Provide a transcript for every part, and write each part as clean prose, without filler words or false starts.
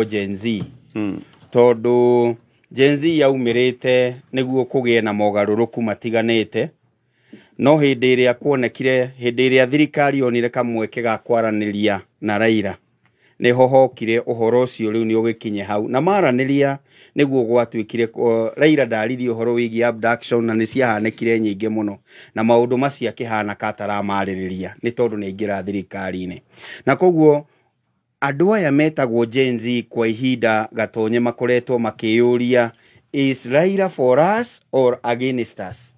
Gen Z, tondũ Gen Z yaumĩrĩte nĩguo kũgĩe na mogarũrũku matiganĩte, no hĩndĩ ĩrĩa kuonekire, hĩndĩ ĩrĩa thirikari yonire kamweke ga kwaranĩria na Raila, nĩho hokire ũhoro ũcio. Rĩu nĩ ũgĩkinye hau na maranĩria, nĩguo gwatuĩkire Raila ndaririe ũhoro wĩgiĩ abduction, na nĩ ciahanĩkire nyingĩ mũno, na maũndũ macio akĩhana ka ataramarĩrĩria nĩ tondũ nĩ aingĩra thirikari-inĩ. Na koguo andũ aya metagwo Gen Z kwa ihinda gatonye makoretwo makĩyũria, is Raila for us or against us?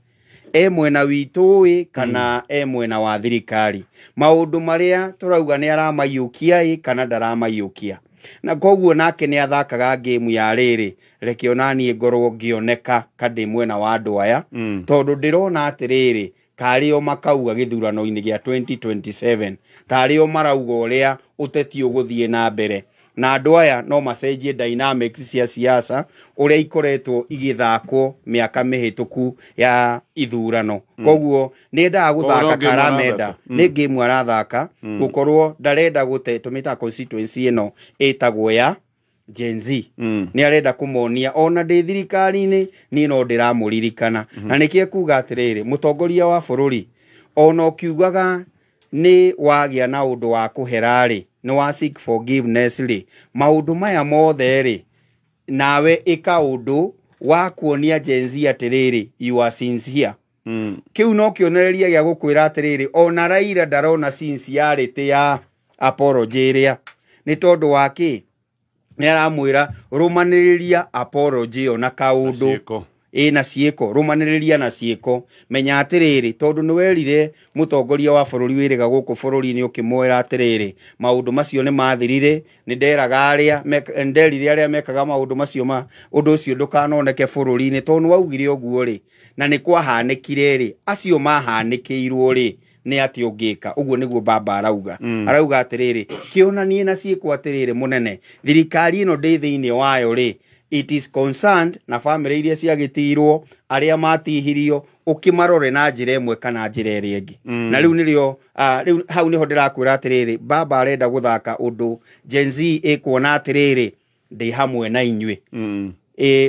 E mwena witũ ĩ, kana e mwena wa thirikari? Maũndũ marĩa tũrauga nĩ aramaiyũkia ĩ, kana ndaramaiyũkia? Na koguo nake nĩ athakaga game ya rĩrĩ, reke onaniĩ ngorwo ngĩoneka ka ndĩ mwena wa andũ aya, tondũ ndĩrona atĩrĩrĩ, karĩ o makauga gĩthurano-inĩ gĩa 2027, tarĩ o marauga ũrĩa ũteti ũgũthiĩ na mbere, na andũ aya no macenjie dynamics cia siasa ũrĩa ikoretwo igĩthakwo mĩaka mĩhĩtũku ya ithurano. Koguo nĩ endaga Koguo no gũthaka game karamenda. arathaka. Nĩ game arathaka, gũkorwo ndarenda gũte tũmĩtaga constituency ĩno ĩtagwo ya Gen Z. Nĩ arenda kũmonia ona ndĩ thirikari-inĩ niĩ no ndĩramũririkana. Na nĩkĩo kuga atĩrĩrĩ, mũtongoria wa bũrũri, ona ũkiugaga nĩ wagĩa na ũndũ wa kũhera-rĩ, nĩ wa seek forgiveness rĩ, maũndũ maya mothe rĩ, nawe ĩka ũndũ wa kuonia Gen Z atĩrĩrĩ, you are sincere. Kĩu no kĩonereria gĩa gũkwĩra atĩrĩrĩ, ona Raila ndarona sincerity ya apology ĩrĩa, nĩ tondũ wa kĩ? Nĩ aramwĩra rũmanĩrĩria apology ĩyo na kaũndũ. Ciĩko. Ĩ, na ciĩko, rũmanĩrĩria na ciĩko. Menya atĩrĩrĩ, tondũ nĩ werire mũtongoria wa bũrũri wĩrĩga gũkũ bũrũri-inĩ, ũkĩmwĩra atĩrĩrĩ, maũndũ macio nĩ mathirire, nĩ nderaga arĩa nderire arĩa mekaga maũndũ macio ma ũndũ ũcio ndũkanoneke bũrũri-inĩ. Tondũ nĩ waugire ũguo rĩ, na nĩ kwahanĩkire rĩ, acio mahanĩkĩirwo rĩ, nĩ atĩ ũngĩka ũguo nĩguo baba arauga. Arauga atĩrĩrĩ, kĩonanie na ciĩko atĩrĩrĩ, mũnene, thirikari ĩno ndĩ thĩinĩ wayo rĩ, it is concerned na bamĩrĩ iria ciagĩtirwo, arĩa matihirio, ũkĩmarore na njĩra ĩmwe kana njĩra ĩrĩa ĩngĩ. Na rĩu nĩrĩo rĩu hau nĩho ndĩrakwĩra atĩrĩrĩ, baba arenda gũthaka ũndũ Gen Z ĩkuona atĩrĩrĩ, ndĩ hamwe na inyuĩ.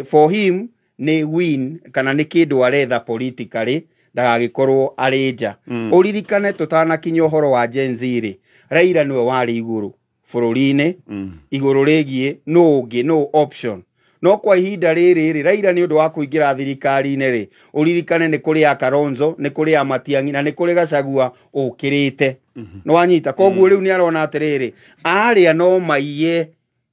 For him nĩ win kana nĩ kĩndũ aretha politically ndagagĩkorwo arĩ nja. Ũririkane tũtanakinya ũhoro wa Gen Z rĩ, Raila nĩwe warĩ igũrũ bũrũri-inĩ, igũrũ rĩgiĩ nũ ũngĩ, no option. No kwa ihinda rĩrĩ rĩ, Raila nĩ ũndũ wa kũingĩra thirikari-inĩ rĩ, ũririkane nĩ kũrĩ a Kalonzo, nĩ kũrĩ a Matiang'i, na nĩ kũrĩ Gachagua ũkĩrĩte. Nĩ wanyita? Koguo rĩu nĩ arona atĩrĩrĩ, arĩa no maiye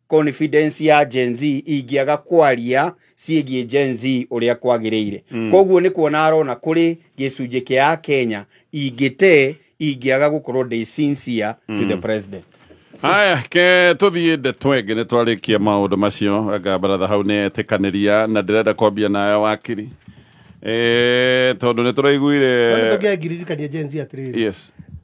confidence ya Gen Z ingĩaga kwaria ciĩgiĩ Gen Z ũrĩa kwagĩrĩire. Koguo nĩ kuona arona kũrĩ gĩcunjĩ kĩa Kenya ingĩte ingĩaga gũkorwo ndĩ sincere to the president. Haya, ke tuthiĩ ndeto ĩngĩ. Nĩ twarĩkia maũndũ macio, anga baratha hau nĩ etĩkanĩria, na ndĩrenda kwambia nayo wakiri, tondũ nĩ tũraiguire. Tũngĩangiririkania Gen Z atĩrĩrĩ,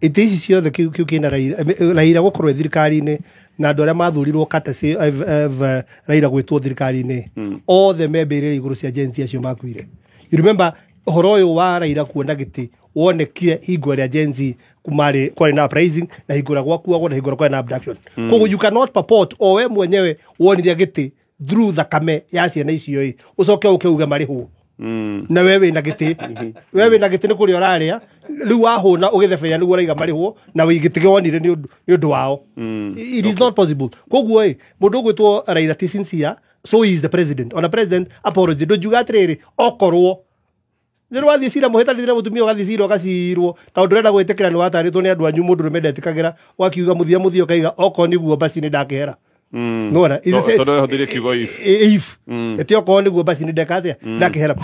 itĩ ici ciothe kĩu kĩna Raila, Raila gũkorwo e thirikari-inĩ na andũ arĩa mathurirwo courtesy of Raila gwĩtwo thirikari-inĩ, othe membĩrĩre igũrũ cia Gen Z acio makuire. You remember ũhoro ũyũ wa Raila kuona gĩtĩ wonekire hingo ĩrĩa Gen Z marĩ kwarĩ na uprising, na hingo ĩrĩa gwakuagwo, na hingo ĩrĩa kwarĩ na abduction. Koguo you cannot purport o we mwenyewe wonire gĩtĩ through thakame ya ciana icio ĩ, ũcoke ũke uge marĩhwo, na we wĩna gĩtĩ, we wĩna gĩtĩ nĩ kũrĩa ũrarĩa rĩu wahũna ũgĩthebea nĩguo ũraiga marĩhwo, na wĩ gĩtĩ wonire nĩ ũndũ wao. It is not possible. Koguo ĩ, mũndũ ũgwĩtwo Raila ti sincere, so he is the president. Ona president apology ndũngiuga atĩrĩrĩ, okorwo nĩ wathiĩ cira mũhĩtanĩtie mũtumia, ũgathiĩ cira ũgacirwo tondũ ndũrenda gwĩtĩkĩra nĩ watarĩtwo nĩ andũ anyu, mũndũ rũme ndetĩkagĩra, wakiuga mũthia mũthia ũkaiga okorwo nĩguo basi nĩ ndakĩhera. Nĩwona? Tondũ ehũthĩrie kiugo if. If ĩtĩ okorwo nĩguo basi nĩ ndeka atĩa, ndakĩhera.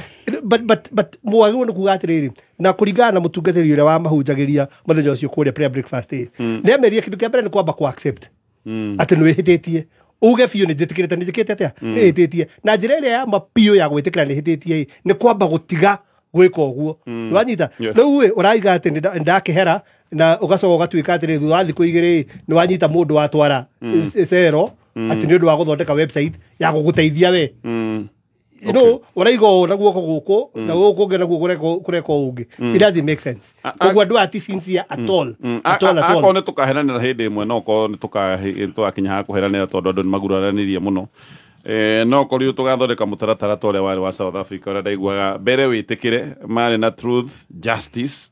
But mwagĩrĩirwo nĩ kuga atĩrĩrĩ, na kũringana na mũtungatĩri ũrĩa wamahunjagĩria mũthenya ũcio kũrĩa prayer breakfast ĩ, nĩ amerie kĩndũ kĩa mbere nĩ kwamba ku accept atĩ nĩ wĩhĩtĩtie, uge biũ nĩ njĩtĩkĩrĩte nĩ njĩkĩte atĩa, nĩ hĩtĩtie. Na njĩra ĩrĩa ya ma biũ ya gwĩtĩkĩra nĩ hĩtĩtie ĩ, nĩ kwamba gũtiga gwĩka ũguo. Nĩwanyita? Yes. Rĩu ĩ, ũraiga atĩ nĩ ndakĩhera, na ũgacoka ũgatuĩka atĩrĩ, thutha wa thikũ igĩrĩ ĩ, nĩ wanyita mũndũ watwara cero atĩ nĩ ũndũ wa gũthondeka website ya gũgũteithia we. You know, ũraiga ũũ na guoko gũkũ na gũkũ ũngĩ naguo kũreka ũũ ũngĩ. It doesn't make sense. Koguo andũ aya ti sincere at all. At all, at all. Akorwo nĩ tũkaheranĩra hĩndĩ ĩmwe, no korwo nĩ tũgakinya ha kũheranĩra tondũ andũ nĩ maguraranĩrie mũno. No korio tũgathondeka mũtaratara ta ũrĩa warĩ wa South Africa, ũrĩa ndaiguaga mbere wĩtĩkĩre marĩ na truth, justice.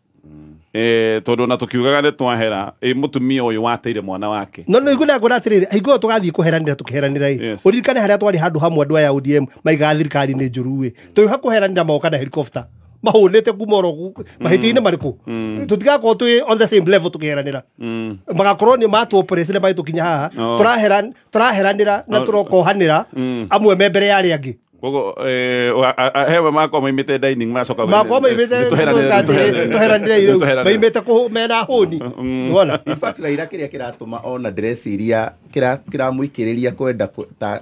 Tondũ na tũkiugaga nĩ twahera, mũtumia ũyũ wateire mwana wake. No nĩ ngwĩra atĩrĩrĩ, hingo ĩyo tũgathiĩ kũheranĩra tũkĩheranĩra ĩ. Ũririkane harĩa twarĩ handũ hamwe andũ aya ODM maigaga thirikari nĩ njũru ĩ. Tũrĩ kũheranĩra moka na helicopter. Mahũnĩte kuma oro mahĩtia-inĩ marĩkũ. Tũtigakorwo twĩ on the same level tũkĩheranĩra. Magakorwo nĩ matũ-oppress nĩ magĩtũkinya haha. Tũraheranĩra na tũrokohanĩra amwe me mbere ya arĩa angĩ. Koguo hewe makwa maimĩte dining macoka makwa maimĩte tũheranĩre rĩu maimĩte kũ mena hũni. Nĩwona? In fact Raila kĩrĩa kĩratũma ona ndĩreciria kĩramũikĩrĩria kwenda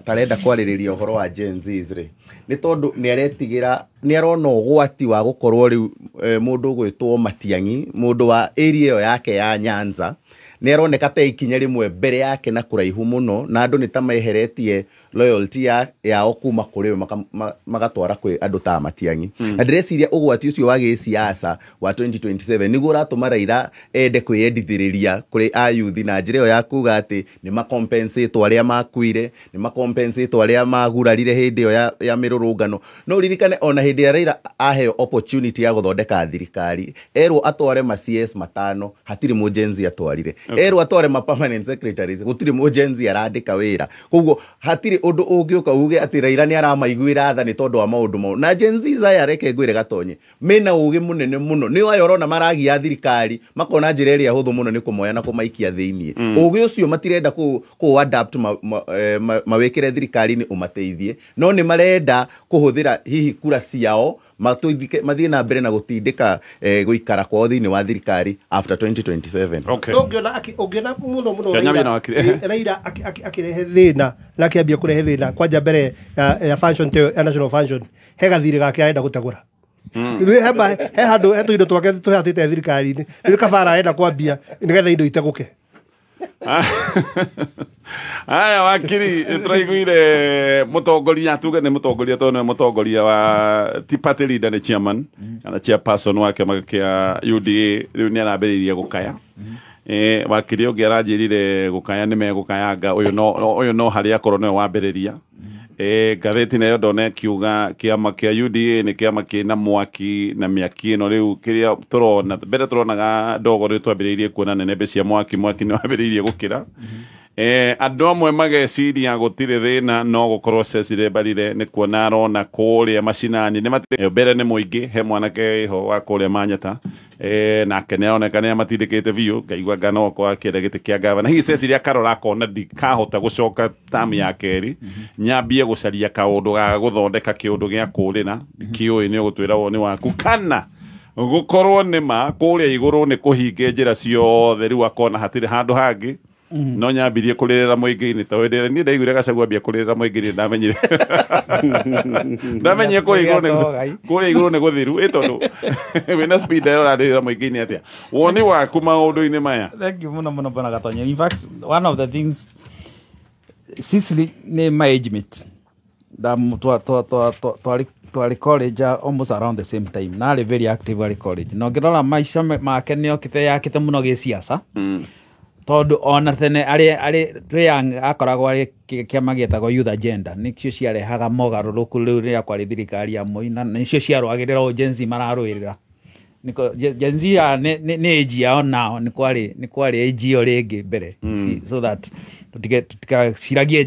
tarenda kwarĩrĩria ũhoro wa Gen Zs rĩ, nĩ tondũ nĩaretigĩra, nĩarona ũgwati wa gũkorwo rĩu mũndũ ũgwĩtwo Matiang'i, mũndũ wa area ĩyo yake ya Nyanza, nĩaroneka ta ikinya rĩmwe mbere yake na kũraihu mũno, na andũ nĩ ta meheretie loyalty yao kuma kũrĩ we magatwara kwĩ andũ ta Matiang'i. Na ndĩreciria ũgwati ũcio wa gĩsiasa wa 2027 nĩguo ũratũma Raila ende kwĩyendithĩrĩria kũrĩ ayuthi na njĩra ĩyo ya kuga atĩ nĩ macompensate arĩa makuire, nĩ macompensate arĩa magurarire hĩndĩ ĩyo ya mĩrũrũngano. No ũririkane ona hĩndĩ ya Raila aheo opportunity ya gũthondeka thirikari, erwo atware ma CS matano, hatirĩ mũ Gen Z atwarire. Erwo atware ma permanent secretaries, gũtirĩ mũ Gen Z arandĩka wĩra. Koguo hatirĩ ũndũ ũngĩũka uge atĩ Raila nĩ aramaiguĩra tha nĩ tondũ wa maũndũ mau. Na Gen Z aya reke ngwĩre Gatonye, mena ũgĩ mũnene mũno. Nĩ aya ũrona maragia thirikari, makona njĩra ĩrĩa hũthũ mũno nĩ kũmoya na kũmaikia thĩiniĩ. Ũgĩ ũcio matirenda kũ adapt mawĩkĩre thirikari-inĩ ũmateithie, no nĩ marenda kũhũthĩra hihi kura ciao mathiĩ na mbere na gũtindĩka gũikara kwao thĩinĩ wa thirikari after 2027. Okay. Ũngĩona mũno mũno Raila akĩrehe thĩna na akĩambia kũrehe thĩna kwanja mbere ya function ya national function, he gathirĩ gake arenda gũtegũra. He handũ he tũindo twake tũhatĩte thirikari-inĩ, rĩu kabara arenda kwambia nĩgetha indo itegũke. Aya wakiri tũraiguire mũtongoria, tuge nĩ mũtongoria tondũ nĩwe mũtongoria wa ti party leader, nĩ chairman kana chairperson wa kĩama kĩa UDA, rĩu nĩ arambĩrĩirie gũkaya. Wakiri ũngĩ aranjĩrire gũkaya nĩ megũkayanga, ũyũ no harĩa akorwo nĩwe wambĩrĩria. Ngathĩti nayo ndona ĩkiuga kĩama kĩa UDA nĩ kĩama kĩna mwaki na mĩaki ĩno rĩu kĩrĩa tũrona mbere tũronaga ndogo, rĩu twambĩrĩirie kuona nĩnĩmbĩ cia mwaki, mwaki nĩ wambĩrĩirie gũkĩra. Andũ amwe mageciria gũtirĩ thĩna, no gũkorwo Cecily Mbarire nĩ kuona arona kũrĩa macinani nĩ mbere nĩ mũingĩ, he mwanake wĩho wa kũrĩa Manyata, nake nĩ aroneka nĩ amatindĩkĩte biũ, ngaigua anga no akorwo akĩenda gĩtĩ kĩa gavana. Hihi Cecily akarora akona ndikahota gũcoka tamu ya kerĩ, nyambie gũcaria kaũndũ ga gũthondeka kĩũndũ gĩa kũrĩra, ndikĩũĩ nĩ ũgũtwĩra woni waku, kana gũkorwo nĩ ma kũrĩa igũrũ nĩ kũhinge njĩra ciothe, rĩu akona hatirĩ handũ hangĩ no nyambirie kũrĩrĩra mũingĩ-inĩ, tondũ hĩndĩ ĩrĩa niĩ ndaiguire Gachagua ambia kũrĩrĩra mũingĩ-inĩ ndamenyire kũrĩa igũrũ nĩ gũthiru, ĩ tondũ wĩna speed ĩyo ũrarĩrĩra mũingĩ-inĩ atĩa? Woni waku maũndũ-inĩ maya? Thank you mũno mũno Bwana Gatonye. In fact, one of the things, Cecily nĩ my age mate. Twarĩ college almost around the same time, na arĩ very active arĩ college. Na ũngĩrora maica make nĩ okĩte yakĩte mũno gĩsiasa. Tondũ ona tene arĩ twĩ young akoragwo arĩ kĩama gĩetagwo Youth Agenda, nĩkĩo ciarehaga mogarũrũku rĩu rĩrĩa kwarĩ thirikari ya Moi, na nĩcio ciarũagĩrĩra o Gen Z mararũĩrĩra. Gen Z nĩ age yao nao, nĩ kwarĩ age ĩyo rĩngĩ mbere, so that tũtigaciragie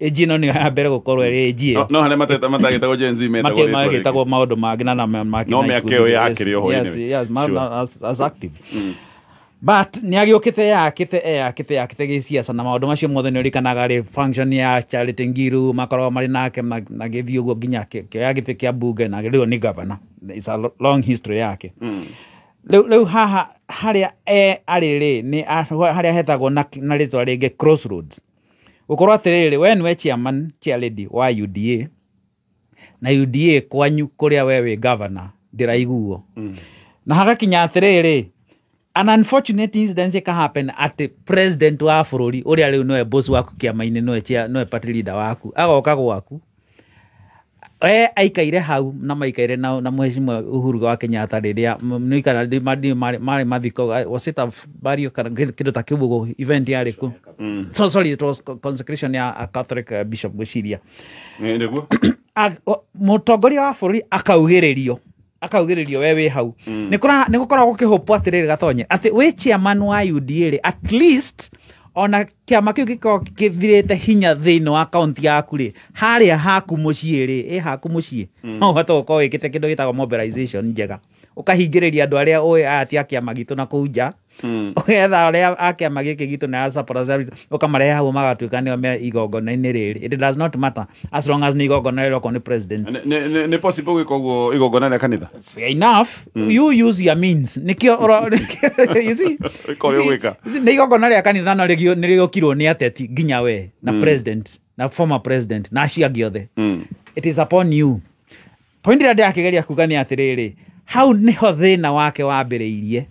age ĩno nĩyo ya mbere gũkorwo ĩrĩ age ĩyo. No harĩa matagĩtagwo Gen Z metagwo rĩtwa rĩngĩ. Magĩtagwo maũndũ mangĩ na mangĩ. No mĩaka ĩyo yakĩrĩ oho anyway. Yes, as active. But nĩ agĩũkĩte yakĩte gĩsiasa na maũndũ macio mothe nĩ ũririkanaga rĩ function ya Charity Ngiru makoragwo marĩ nake na gĩthiĩ ũguo nginya kĩoya gĩtĩ kĩa mbunge na rĩu nĩ governor. It's a long history yake. Rĩu haha harĩa arĩ rĩ nĩ harĩa hetagwo na rĩtwa rĩngĩ crossroads. Gũkorwo atĩrĩrĩ, we nĩwe chairman chairlady wa UDA na UDA kwanyu kũrĩa we wĩ governor ndĩraiguo. Na hagakinya atĩrĩrĩ, an unfortunate incident can happen at the president wa bũrũri ũrĩa rĩu nĩwe boss waku kĩama-inĩ, nĩwe party leader waku, agoka gwaku Aikaire hau na maikaire na mheshimiwa Uhuru wa Kenyatta rĩrĩa nĩikara marĩ mathiko, was it a burial kana kĩndũ ta kĩu ũguo, event yarĩ kũ? So sorry, it was consecration ya a Catholic bishop gwĩciria. Nĩguo. Mũtongoria wa bũrũri akaugĩrĩrio we wĩ hau. Nĩ gũkoragwo gũkĩhũpwo atĩrĩrĩ Gatonye, atĩ wĩ chairman wa UDA rĩ, at least ona kĩama kĩu gĩkoragwo kĩthirĩte hinya thĩinĩ wa kaunti yaku rĩ, harĩa haku mũciĩ rĩ, ĩ haku mũciĩ no ũhote gũkorwo wĩkĩte kĩndũ gĩtagwo mobilization njega, ũkahingĩrĩria andũ arĩa ũĩ aya ti a kĩama gitũ na kũu nja, ũgetha arĩa a kĩama gĩkĩ gitũ na supporters ũkamarehe hau magatuĩka nĩo me igongona-inĩ rĩrĩ. It does not matter as long as nĩ igongona rĩrokwo nĩ president. Nĩ possible gwĩka ũguo igongona rĩa kanitha? Fair enough. You use your means. Nĩkĩo you see, nĩ igongona rĩa kanitha no nĩ rĩgũkirwo nĩ ateti nginya we na president na former president na acio angĩ othe. It is upon you. Point ĩrĩa ndĩrakĩgeria kuga nĩ atĩrĩrĩ, hau nĩho thĩna wake wambĩrĩirie.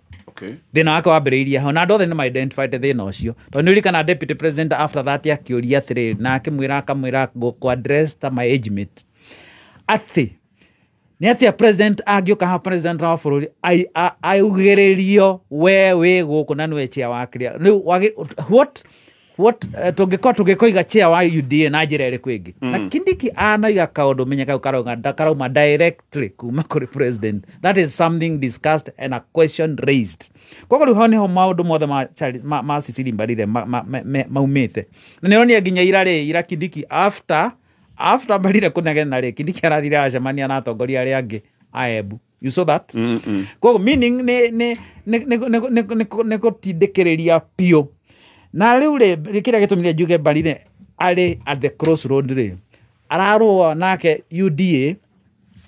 Thĩna wake wambĩrĩirie hau na andũ othe nĩ ma-identified thĩna ũcio, tondũ nĩ ũririkana deputy president after that akĩũria atĩrĩrĩ, na akĩmwĩra akamwĩra gũ address ta my age mate atĩ nĩ atĩa president angĩũka ha president wa bũrũri augĩrĩrio we wĩ gũkũ na nĩwe chair wa kĩrĩa rĩu what tũngĩkorwo tũngĩkoiga chair wa UDA na njĩra ĩrĩkũ ĩngĩ. Na Kindiki anoiga kaũndũ menye kau karauma directly kuma kũrĩ president. That is something discussed and a question raised. Koguo rĩu hau nĩho maũndũ mothe ma Cecily Mbarire maumĩte. Na nĩronire nginya ira rĩ, ira Kindiki after Mbarire kũnegena rĩ, Kindiki arathire acemania na atongoria arĩa angĩ a Embu. You saw that? Koguo meaning nĩ gũtindĩkĩrĩria biũ. Na rĩu rĩ, kĩrĩa gĩtũmire njuge Mbarire arĩ at the crossroad rĩ, ararũa nake UDA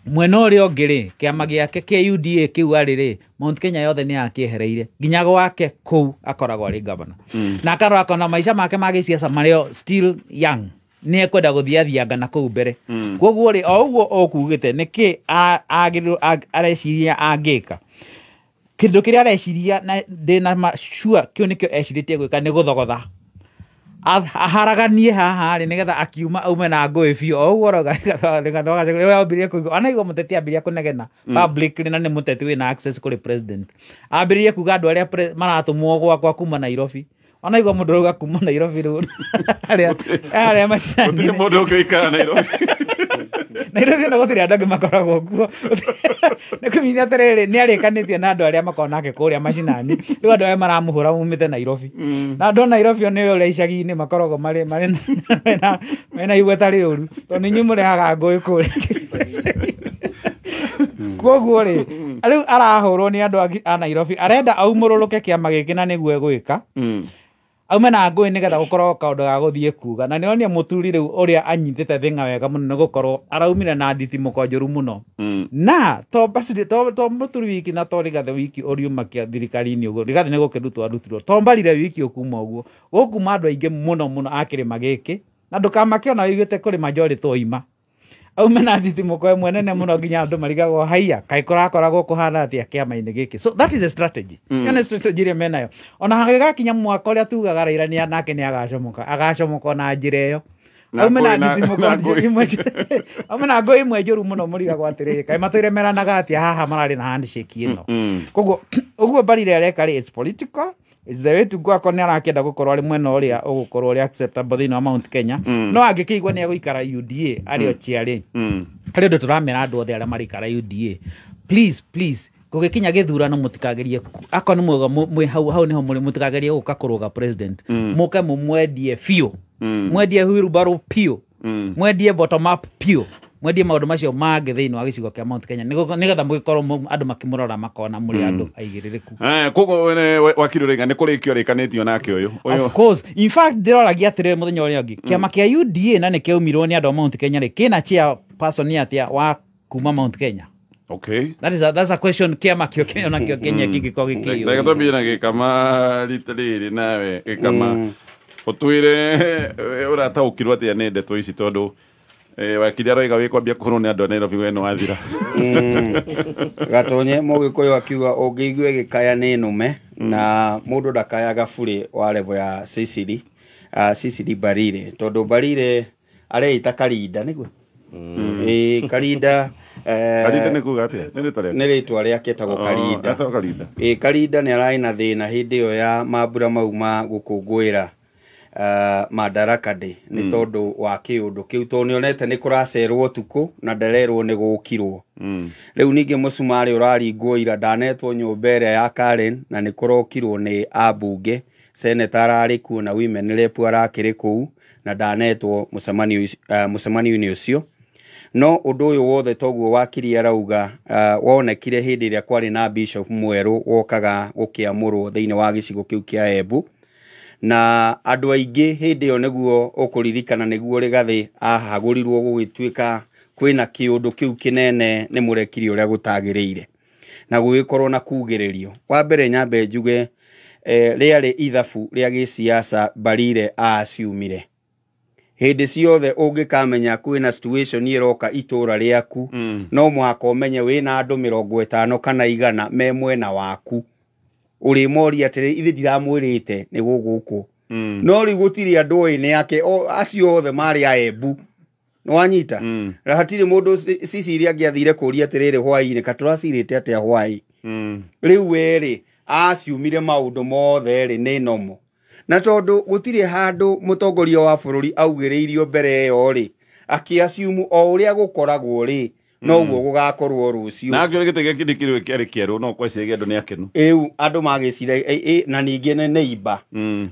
mwena ũrĩa ũngĩ rĩ, kĩama gĩake kĩa UDA kĩu arĩ rĩ, Mount Kenya yothe nĩ akĩehereire nginya gwake kũu akoragwo arĩ governor. Na akarora akona maica make ma gĩciaca marĩ still young, nĩ ekwenda gũthiathianga na kũu mbere. Koguo rĩ, o ũguo ũkugĩte nĩkĩ agĩrĩirwo areciria angĩka kĩndũ kĩrĩa areciria na ndĩna sure kĩu nĩkĩo ecirĩtie gwĩka nĩ gũthogotha aharaganie haha rĩ, nĩgetha akiuma aume na ngũĩ biũ. O ũguo ũrauga ambĩrĩrie kũigua ona igua mũteti ambĩrĩria kũnegena publicly, na nĩ mũteti wĩna access kũrĩ president, ambĩrĩrie kuga andũ arĩa maratũmwo gwakwa kuma Nairobi. Ona igua mũndũ ũrauga kuma Nairobi rĩu arĩa macinani gũtirĩ mũndũ ũngĩikara Nairobi. Nairobi na gũtirĩ andũ angĩ makoragwo kuo. Nĩ kũmenya atĩrĩrĩ, nĩ arĩkanĩtie na andũ arĩa makoragwo nake kũrĩa macinani. Rĩu andũ arĩa maramũhũra maumĩte Nairobi. Na andũ a Nairobi nĩ ũrĩa icagi-inĩ makoragwo marĩ mena igweta rĩũru, tondũ nĩ inyuĩ mũrehaga ngũĩ kũrĩa. Koguo rĩ, rĩu arahũrwo nĩ andũ a Nairobi, arenda aumũrũrũke kĩama gĩkĩ na nĩguo egwĩka. Aume na ngũĩ nĩgetha gũkorwo kaũndũ ga gũthiĩ kuga. Na nĩonia mũturi rĩu ũrĩa anyitĩte thĩng'a wega mũno nĩ gũkorwo araumire na nditimũko njũru mũno. Na to mũturi wiki na to Rigathĩ wiki ũriuma thirikari-inĩ ũguo, Rigathĩ nĩ gũkĩrutwo arutirwo, to Mbarire wiki ũkuma ũguo, gũkuma andũ aingĩ mũno mũno a kĩrĩma gĩkĩ, na ndũkamake ona wĩiguĩte kũrĩ majority oima. Aume na nditimũko ĩmwe nene mũno nginya andũ marigagwo haiya kaĩ kũrakoragwo kũhana atĩa kĩama-inĩ gĩkĩ. So that is a strategy. Ĩyo nĩ strategy ĩrĩa menayo. Ona hagĩgakinya mwaka ũrĩa tugaga Raila nĩ nake nĩ agacomoka, agacomoka na njĩra ĩyo. Aume na nditimũko ĩmwe, aume na ngũĩ ĩmwe njũru mũno mũrigagwo atĩrĩrĩ, kaĩ matũire meranaga atĩa haha mararĩ na handshake ĩno. Koguo ũguo Mbarire areka rĩ, it's political. It's the way to go. Akorwo nĩ arakĩenda gũkorwo arĩ mwena ũrĩa ũgũkorwo ũrĩ acceptable thĩinĩ wa Mount Kenya. No angĩkĩigua nĩ egũikara UDA arĩ o chair rĩ, harĩ ũndũ tũramera andũ othe arĩa maraikara UDA, please please, gũgĩkinya gĩthurano mũtikagerie, akorwo nĩ mwega mwĩ hau hau nĩho mũrĩ, mũtikagerie gũka kũrũga president, mũke mũmwendie biũ, mwendie wheelbarrow biũ, mwendie bottom up biũ, mwendie maũndũ macio mangĩ thĩinĩ wa gĩcigo kĩa Mount Kenya, nĩgetha mũgĩkorwo andũ makĩmũrora makona mũrĩ andũ aigĩrĩrĩku. Koguo wakiri ũraiga nĩ kũrĩkio ũrĩkanĩtio nake ũyũ. Of course. In fact ndĩroragia atĩrĩrĩ mũthenya ũrĩa ũngĩ, kĩama kĩa UDA na nĩkĩaumirwo nĩ andũ a Mount Kenya rĩ, kĩna chair person atĩa wa kuma Mount Kenya? Okay. That's a question kĩama kĩo kĩo nakĩo Kenya kĩngĩkorwo gĩkĩyũria. Reke twambie na Gĩkama rita rĩrĩ nawe Gĩkama. Ũtwĩre ũrataũkirwo atĩa nĩ ndeto ici tondũ wakiri aroiga wĩkwambia kũhũrwo nĩ andũ a Nairobi we nĩ wathira. Gatonye mũgĩkũyũ akiuga ũngĩigua ĩgĩkaya nĩ nũme, na mũndũ ndakayaga burĩ wa level ya Cecily, Cecily Mbarire, tondũ Mbarire areita Karinda nĩguo. Ĩĩ, Karinda. Karinda nĩ kuga atĩa? Nĩ rĩtwa rĩake? Nĩ rĩtwa rĩake, etagwo Karinda. Etagwo Karinda. Ĩĩ, Karinda nĩ ararĩ na thĩna hĩndĩ ĩyo ya mambura mau ma gũkũngũĩra Madaraka Day, nĩ tondũ wa kĩũndũ kĩu, tondũ nĩonete nĩ kũracerwo ũtukũ na ndarerwo nĩ gũkirwo. Rĩu ningĩ mũcumarĩ ũraringwo ira ndanetwo nyũmba ĩrĩa ya Karen, na nĩ kũrokirwo nĩ ambunge, seneta ararĩ kuo na women rep arakĩrĩ kũu, na ndanetwo mũcemanio-inĩ ũcio. No ũndũ ũyũ wothe toguo wakiri arauga, wonekire hĩndĩ ĩrĩa kwarĩ na bishop mwerũ wokaga gũkĩamũrwo thĩinĩ wa gĩcigo kĩu kĩa Embu, na andũ aingĩ hĩndĩ ĩyo, nĩguo ũkũririkana, nĩguo Rĩgathĩ ahagũrirwo, gũgĩtuĩka kwĩna kĩũndũ kĩu kĩnene nĩ mũrekire ũrĩa gũtagĩrĩire na gũgĩkorwo na kugĩrĩrio. Wa mbere nyambe njuge, rĩarĩ ithabu rĩa gĩsiasa Mbarire aciumire. Hĩndĩ ciothe ũngĩkamenya kwĩna situation ĩroka itũra rĩaku, no mũhaka ũmenye wĩna andũ 50 kana 100 me mwena waku, ũrĩmoria atĩrĩ, ithe ndiramwĩrĩte nĩ gũgũkwo. No rĩu gũtirĩ andũ oĩ nĩ ake o, acio othe marĩ a Embu, nĩwanyita? Na hatirĩ mũndũ Cecilia angĩathire kũria atĩrĩrĩ, hwaĩ-inĩ katũracirĩte atĩa hwaĩ? Rĩu werĩ aciumire maũndũ mothe rĩ nĩ nomo, na tondũ gũtirĩ handũ mũtongoria wa bũrũri augĩrĩirio mbere ĩyo rĩ, akĩaciumu o ũrĩa gũkoragwo rĩ, noguo gũgakorwo rũciũ. Na akĩũria gĩtĩ gĩa Kindiki rĩu kĩarĩ kĩerũ, no kweciragia andũ nĩ akenu. Rĩu andũ magĩcira na ningĩ nĩ neighbor.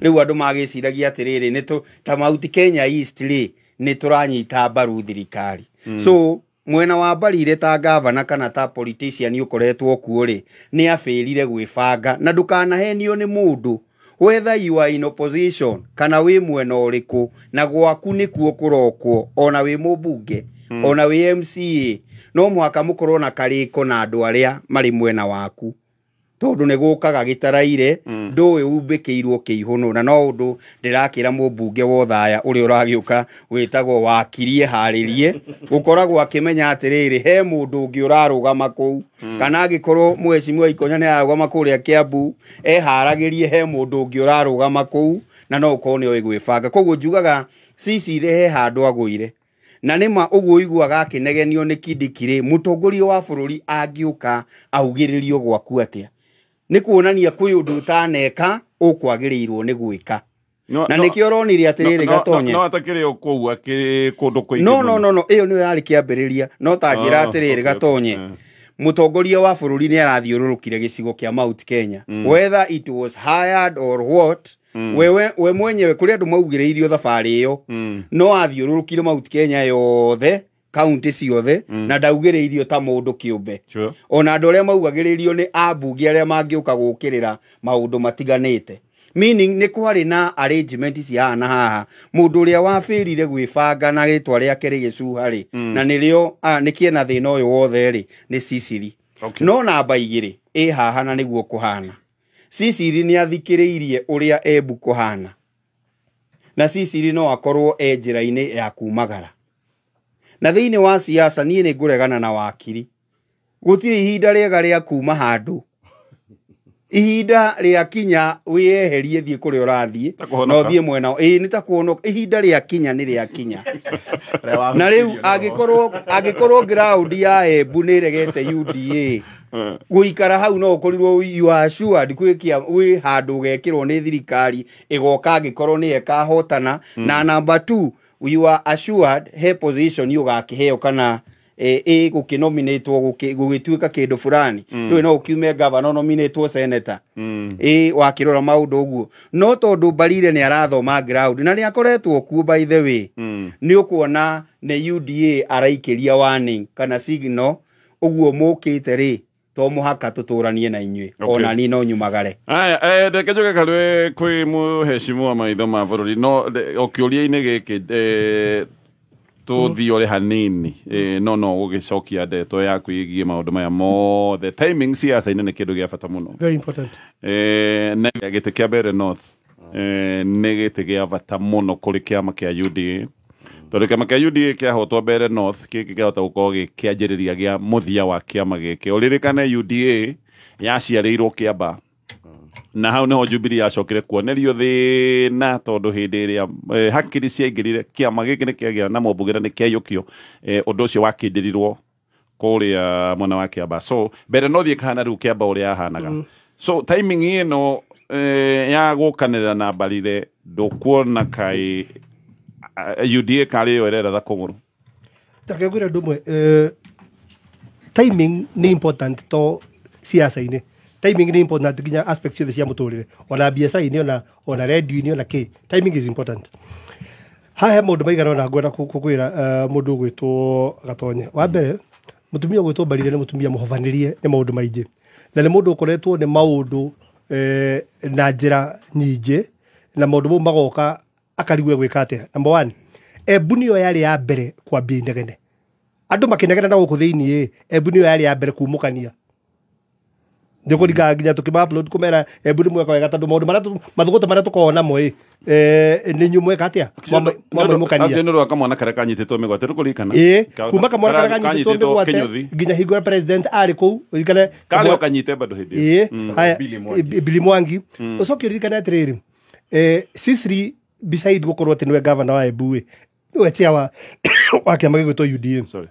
Rĩu andũ magĩciragia atĩrĩrĩ, nĩ ta Mount Kenya East rĩ, nĩ tũranyita mbaru thirikari. So mwena wa Mbarire ta gavana kana ta politician ũkoretwo kuo rĩ, nĩ abĩrire gwĩbanga, na ndũkanahenio nĩ mũndũ, whether you are in opposition kana wĩ mwena ũrĩkũ, na gwaku nĩkuo kũrokwo, ona wĩ mũmbunge, ona wĩ MCA, no mũhaka mũkorwo na karĩko na andũ arĩa marĩ mwena waku, tondũ nĩ gũkaga gĩtaraire, ndũĩ umbĩkĩirwo kĩihũnũ. Na no ũndũ ndĩrakĩra mũmbunge wothaya ũrĩa ũragĩũka wĩtagwo wakirie harĩrie gũkoragwo akĩmenya atĩrĩrĩ, he mũndũ ũngĩ ũrarũgama kũu, kana angĩkorwo mheshimiwa Ikonya nĩ ararũgama kũrĩa Kiambu, eharagĩrie he mũndũ ũngĩ ũrarũgama kũu, na no ũkorwo nĩ oĩ gwĩbanga. Koguo njugaga Cecily he handũ agũire, na nĩma ũguo ũiguaga akĩnegenio nĩ Kindiki rĩ, mũtongoria wa bũrũri angĩũka augĩrĩrio gwaku atĩa? Nĩ kuonania kwĩ ũndũ ũtaneka ũkwagĩrĩirwo nĩ gwĩka. Na nĩkĩo ũronire atĩrĩrĩ, Gatonye, no atakĩrĩ o kũu, akĩrĩ kũndũ kũingĩ no no mũno. No, ĩyo nĩyo yarĩ kĩambĩrĩria, no ta njĩra Oh, atĩrĩrĩ, Gatonye, mũtongoria wa bũrũri nĩ arathiũrũrũkire gĩcigo kĩa Mount Kenya, whether it was hired or what, wewe we mwenyewe, kũrĩ andũ maugĩrĩirio thabarĩ ĩyo, no athiũrũrũkire Mount Kenya yothe, kaunti ciothe, na ndaugĩrĩirio ta mũndũ kĩũmbe. Ona andũ arĩa maugagĩrĩrio nĩ ambunge arĩa mangĩũka gũkĩrĩra maũndũ matiganĩte, meaning nĩ kwarĩ na arrangement cia haha na haha. Mũndũ ũrĩa wabĩrire gwĩbanga na rĩtwa rĩake rĩgĩcuha rĩ, na nĩrĩo nĩ kĩena thĩna ũyũ wothe rĩ, nĩ Cecily. No namba 2 ĩ haha, na nĩguo kũhana, Cecily nĩ athikĩrĩirie ũrĩa Embu kũhana, na Cecily no akorwo e njĩra-inĩ ya kumagara. Na thĩinĩ wa siasa, niĩ nĩ ngũregana na wakiri, gũtirĩ ihinda rĩega rĩa kuma handũ. Ihinda rĩa kinya wĩyeherie, thiĩ kũrĩa ũrathiĩ. Ta kũhonoka. Na ũthiĩ mwena, ĩĩ, nĩ ta kũhonoka. Ihinda rĩa kinya nĩ rĩa kinya. Na rĩu angĩkorwo ground ya Embu nĩ ĩregete UDA gũikara hau, no ũkorirwo you are assured gwĩ handũ ũgekĩrwo nĩ thirikari ĩgoka angĩkorwo nĩ ĩkahotana. Na number 2, you are assured he position ũgakĩheo kana ĩgũkĩnominatwo gũgĩtuĩka kĩndũ fulani. Ndũĩ no ũkiume governor nominatwo senator, ĩ wakĩrora maũndũ ũguo. No tondũ Mbarire nĩ arathoma ground na nĩ akoretwo kuo, by the way, nĩ ũkuona nĩ UDA araikĩria warning kana signal ũguo mũkĩte rĩ, to mũhaka tũtũranie na inyuĩ. Ona niĩ no nyumagare. Aya, ndeke njoke karwe kwĩ mũhecimu maitho ma bũrũri, no o kĩũria-inĩ gĩkĩ, tũthiore hanini, no gũgĩcokia ndeto yaku ĩgiĩ maũndũ maya mothe. Timing siasa-inĩ nĩ kĩndũ gĩa bata mũno. Very important. Na gĩtĩ kĩa Mbeere North nĩ gĩtĩ gĩa bata mũno kũrĩ kĩama kĩa UDA, tondũ kĩama kĩa UDA kĩahotwo Mbeere North, gĩkĩ kĩahota gũkorwo gĩkĩanjĩrĩria gĩa mũthia wa kĩama gĩkĩ. Ũririkane UDA yaciarĩirwo Kĩamba. Na hau niho Jubilee yacokire kuonerio thina tondu hindi iria hakiri ciaingirire kiama giki ni kiagia na mombugire ni kiaiyukio undu ucio wakindirirwo kuria mwena wa Kiambaa. So mbere no thie kahana riu Kiambaa uria yahanaga. So timing ino ya gukanira na Mbarire ndukuona kai UDA kari yo irera thakunguru. Tareke ngwire undu umwe, timing ni important to siasa-inĩ. Timing ni important nginya aspects ciothe cia muturire, ona biacara-inĩ, ona radio-inĩ, ona kĩ. Timing is important. Haha he maũndũ maigana ũna ngwenda kũkwĩra mũndũ ũgwĩtwo Gatonye. Wa mbere, mũtumia ũgwĩtwo Mbarire nĩ mũtumia mũhobanĩrie nĩ maũndũ maingĩ, na nĩ mũndũ ũkoretwo nĩ maũndũ na njĩra nyingĩ, na maũndũ mau magoka akarigwo gwĩka atĩa. Number one, Embu nĩyo yarĩ ya mbere kwambia inegene. Andũ makĩnegena na gũkũ thĩiniĩ, Embu nĩyo yarĩ ya mbere kumũkania. Ndĩkũringaga nginya tũkĩma upload kũmera Embu nĩ mweka wega tondũ maũndũ marĩa mathũgũta marĩa tũkoragwo namo ĩ nĩ inyuĩ mweka atĩa mwamaimũkania. Nĩ kamwana karĩa kanyitĩtwo mĩgwate ndũkũririkana? Ĩĩ, kuma kamwana karĩa kanyitĩtwo mĩgwate nginya hingo ĩrĩa president arĩ kũu, ũririkane karĩa kanyite bado hĩndĩ ĩyo. Ĩĩ, haya Billy Mwangi. Ũcoke ũririkane atĩrĩrĩ, Cicely beside gũkorwo atĩ nĩwe governor wa Embu ĩ, nĩwe chair wa kĩama gĩgwĩtwo UDA. Sorry.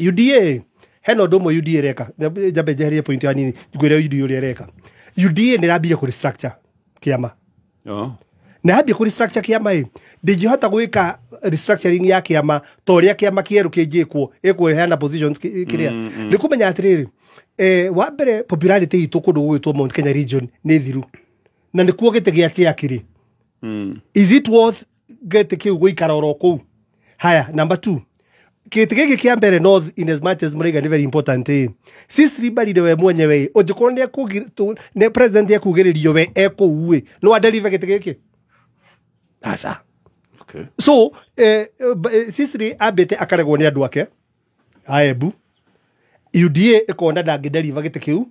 UDA hena ũndũ ũmwe UDA ĩreka, njambe njeherie point ya nini ngwĩre UDA ũrĩa ĩreka. UDA nĩ ĩrambia kũ restructure kĩama. Na yambia kũ restructure kĩama ĩ, ndĩngĩhota gwĩka restructuring ya kĩama ta ũrĩa kĩama kĩerũ kĩnjĩkwo ĩkũheana positions kĩrĩa. Nĩ kũmenya atĩrĩrĩ, wa mbere popularity itũ kũndũ gũgwĩtwo Mount Kenya region nĩ thiru, na nĩkuo gĩtĩ gĩa chair kĩrĩ. Is it worth gĩtĩ kĩu gũikara oro kũu? Haya, number two, gĩtĩ gĩkĩ kĩa mbere North, in as much as mũraiga nĩ very important ĩ, Cicely Mbarire we mwenyewe ũngĩkorwo nĩ president ekugĩrĩrio we ekũu ĩ, no adeliver gĩtĩ gĩkĩ? Aca. Okay. So Cicely ambĩte akaregwo nĩ andũ ake a Embu, UDA ĩkona ndangĩdeliver gĩtĩ kĩu,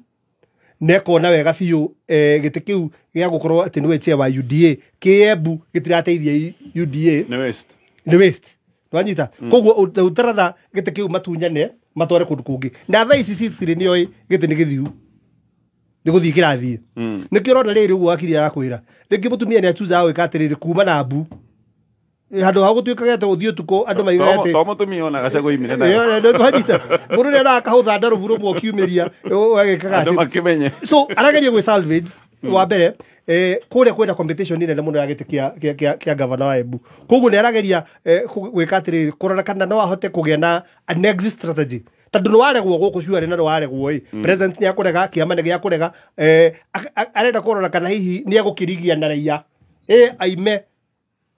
na ĩkona wega biũ gĩtĩ kĩu gĩa gũkorwo atĩ nĩwe chair wa UDA kĩ Embu gĩtirateithia UDA. Nĩ waste. Nĩ waste. Nwanyita. Koguo ũtaratha gĩtĩ kĩu matunyane matware kũndũ kũngĩ. Na thaa ici Cicely nĩoĩ gĩtĩ nĩ gĩthiu, nĩ gũthiĩ kĩrathiĩ. Nĩkĩo ũrona rĩrĩ ũguo wakiri arakwĩra rĩngĩ mũtumia nĩ achuzaga gwĩka atĩrĩrĩ kuma na mbu handũ ha gũtuĩkaga atĩ gũthiĩ ũtukũ andũ maigaga atĩ To mũtumia ona gacagũ imire nayo. Nwanyita. Mũndũ ũrĩa arakahũtha ndarũbu rũmwe ũkiumĩria agĩkaga Andũ atĩ makĩmenye. So arageria gwĩ salvage wa mbere kũrĩa kwĩna competition nene mũno ya gĩtĩ kĩa governor wa Embu. Koguo nĩ arageria gwĩka atĩrĩrĩ kũrora kana no ahote kũgĩa na an exit strategy, tondũ nĩ waregwo gũkũ cuarĩ na nĩ waregwo ĩ, president nĩ akũrega, kĩama nĩ gĩakũrega, arenda kũrora kana hihi nĩ egũkĩrigia na raia aime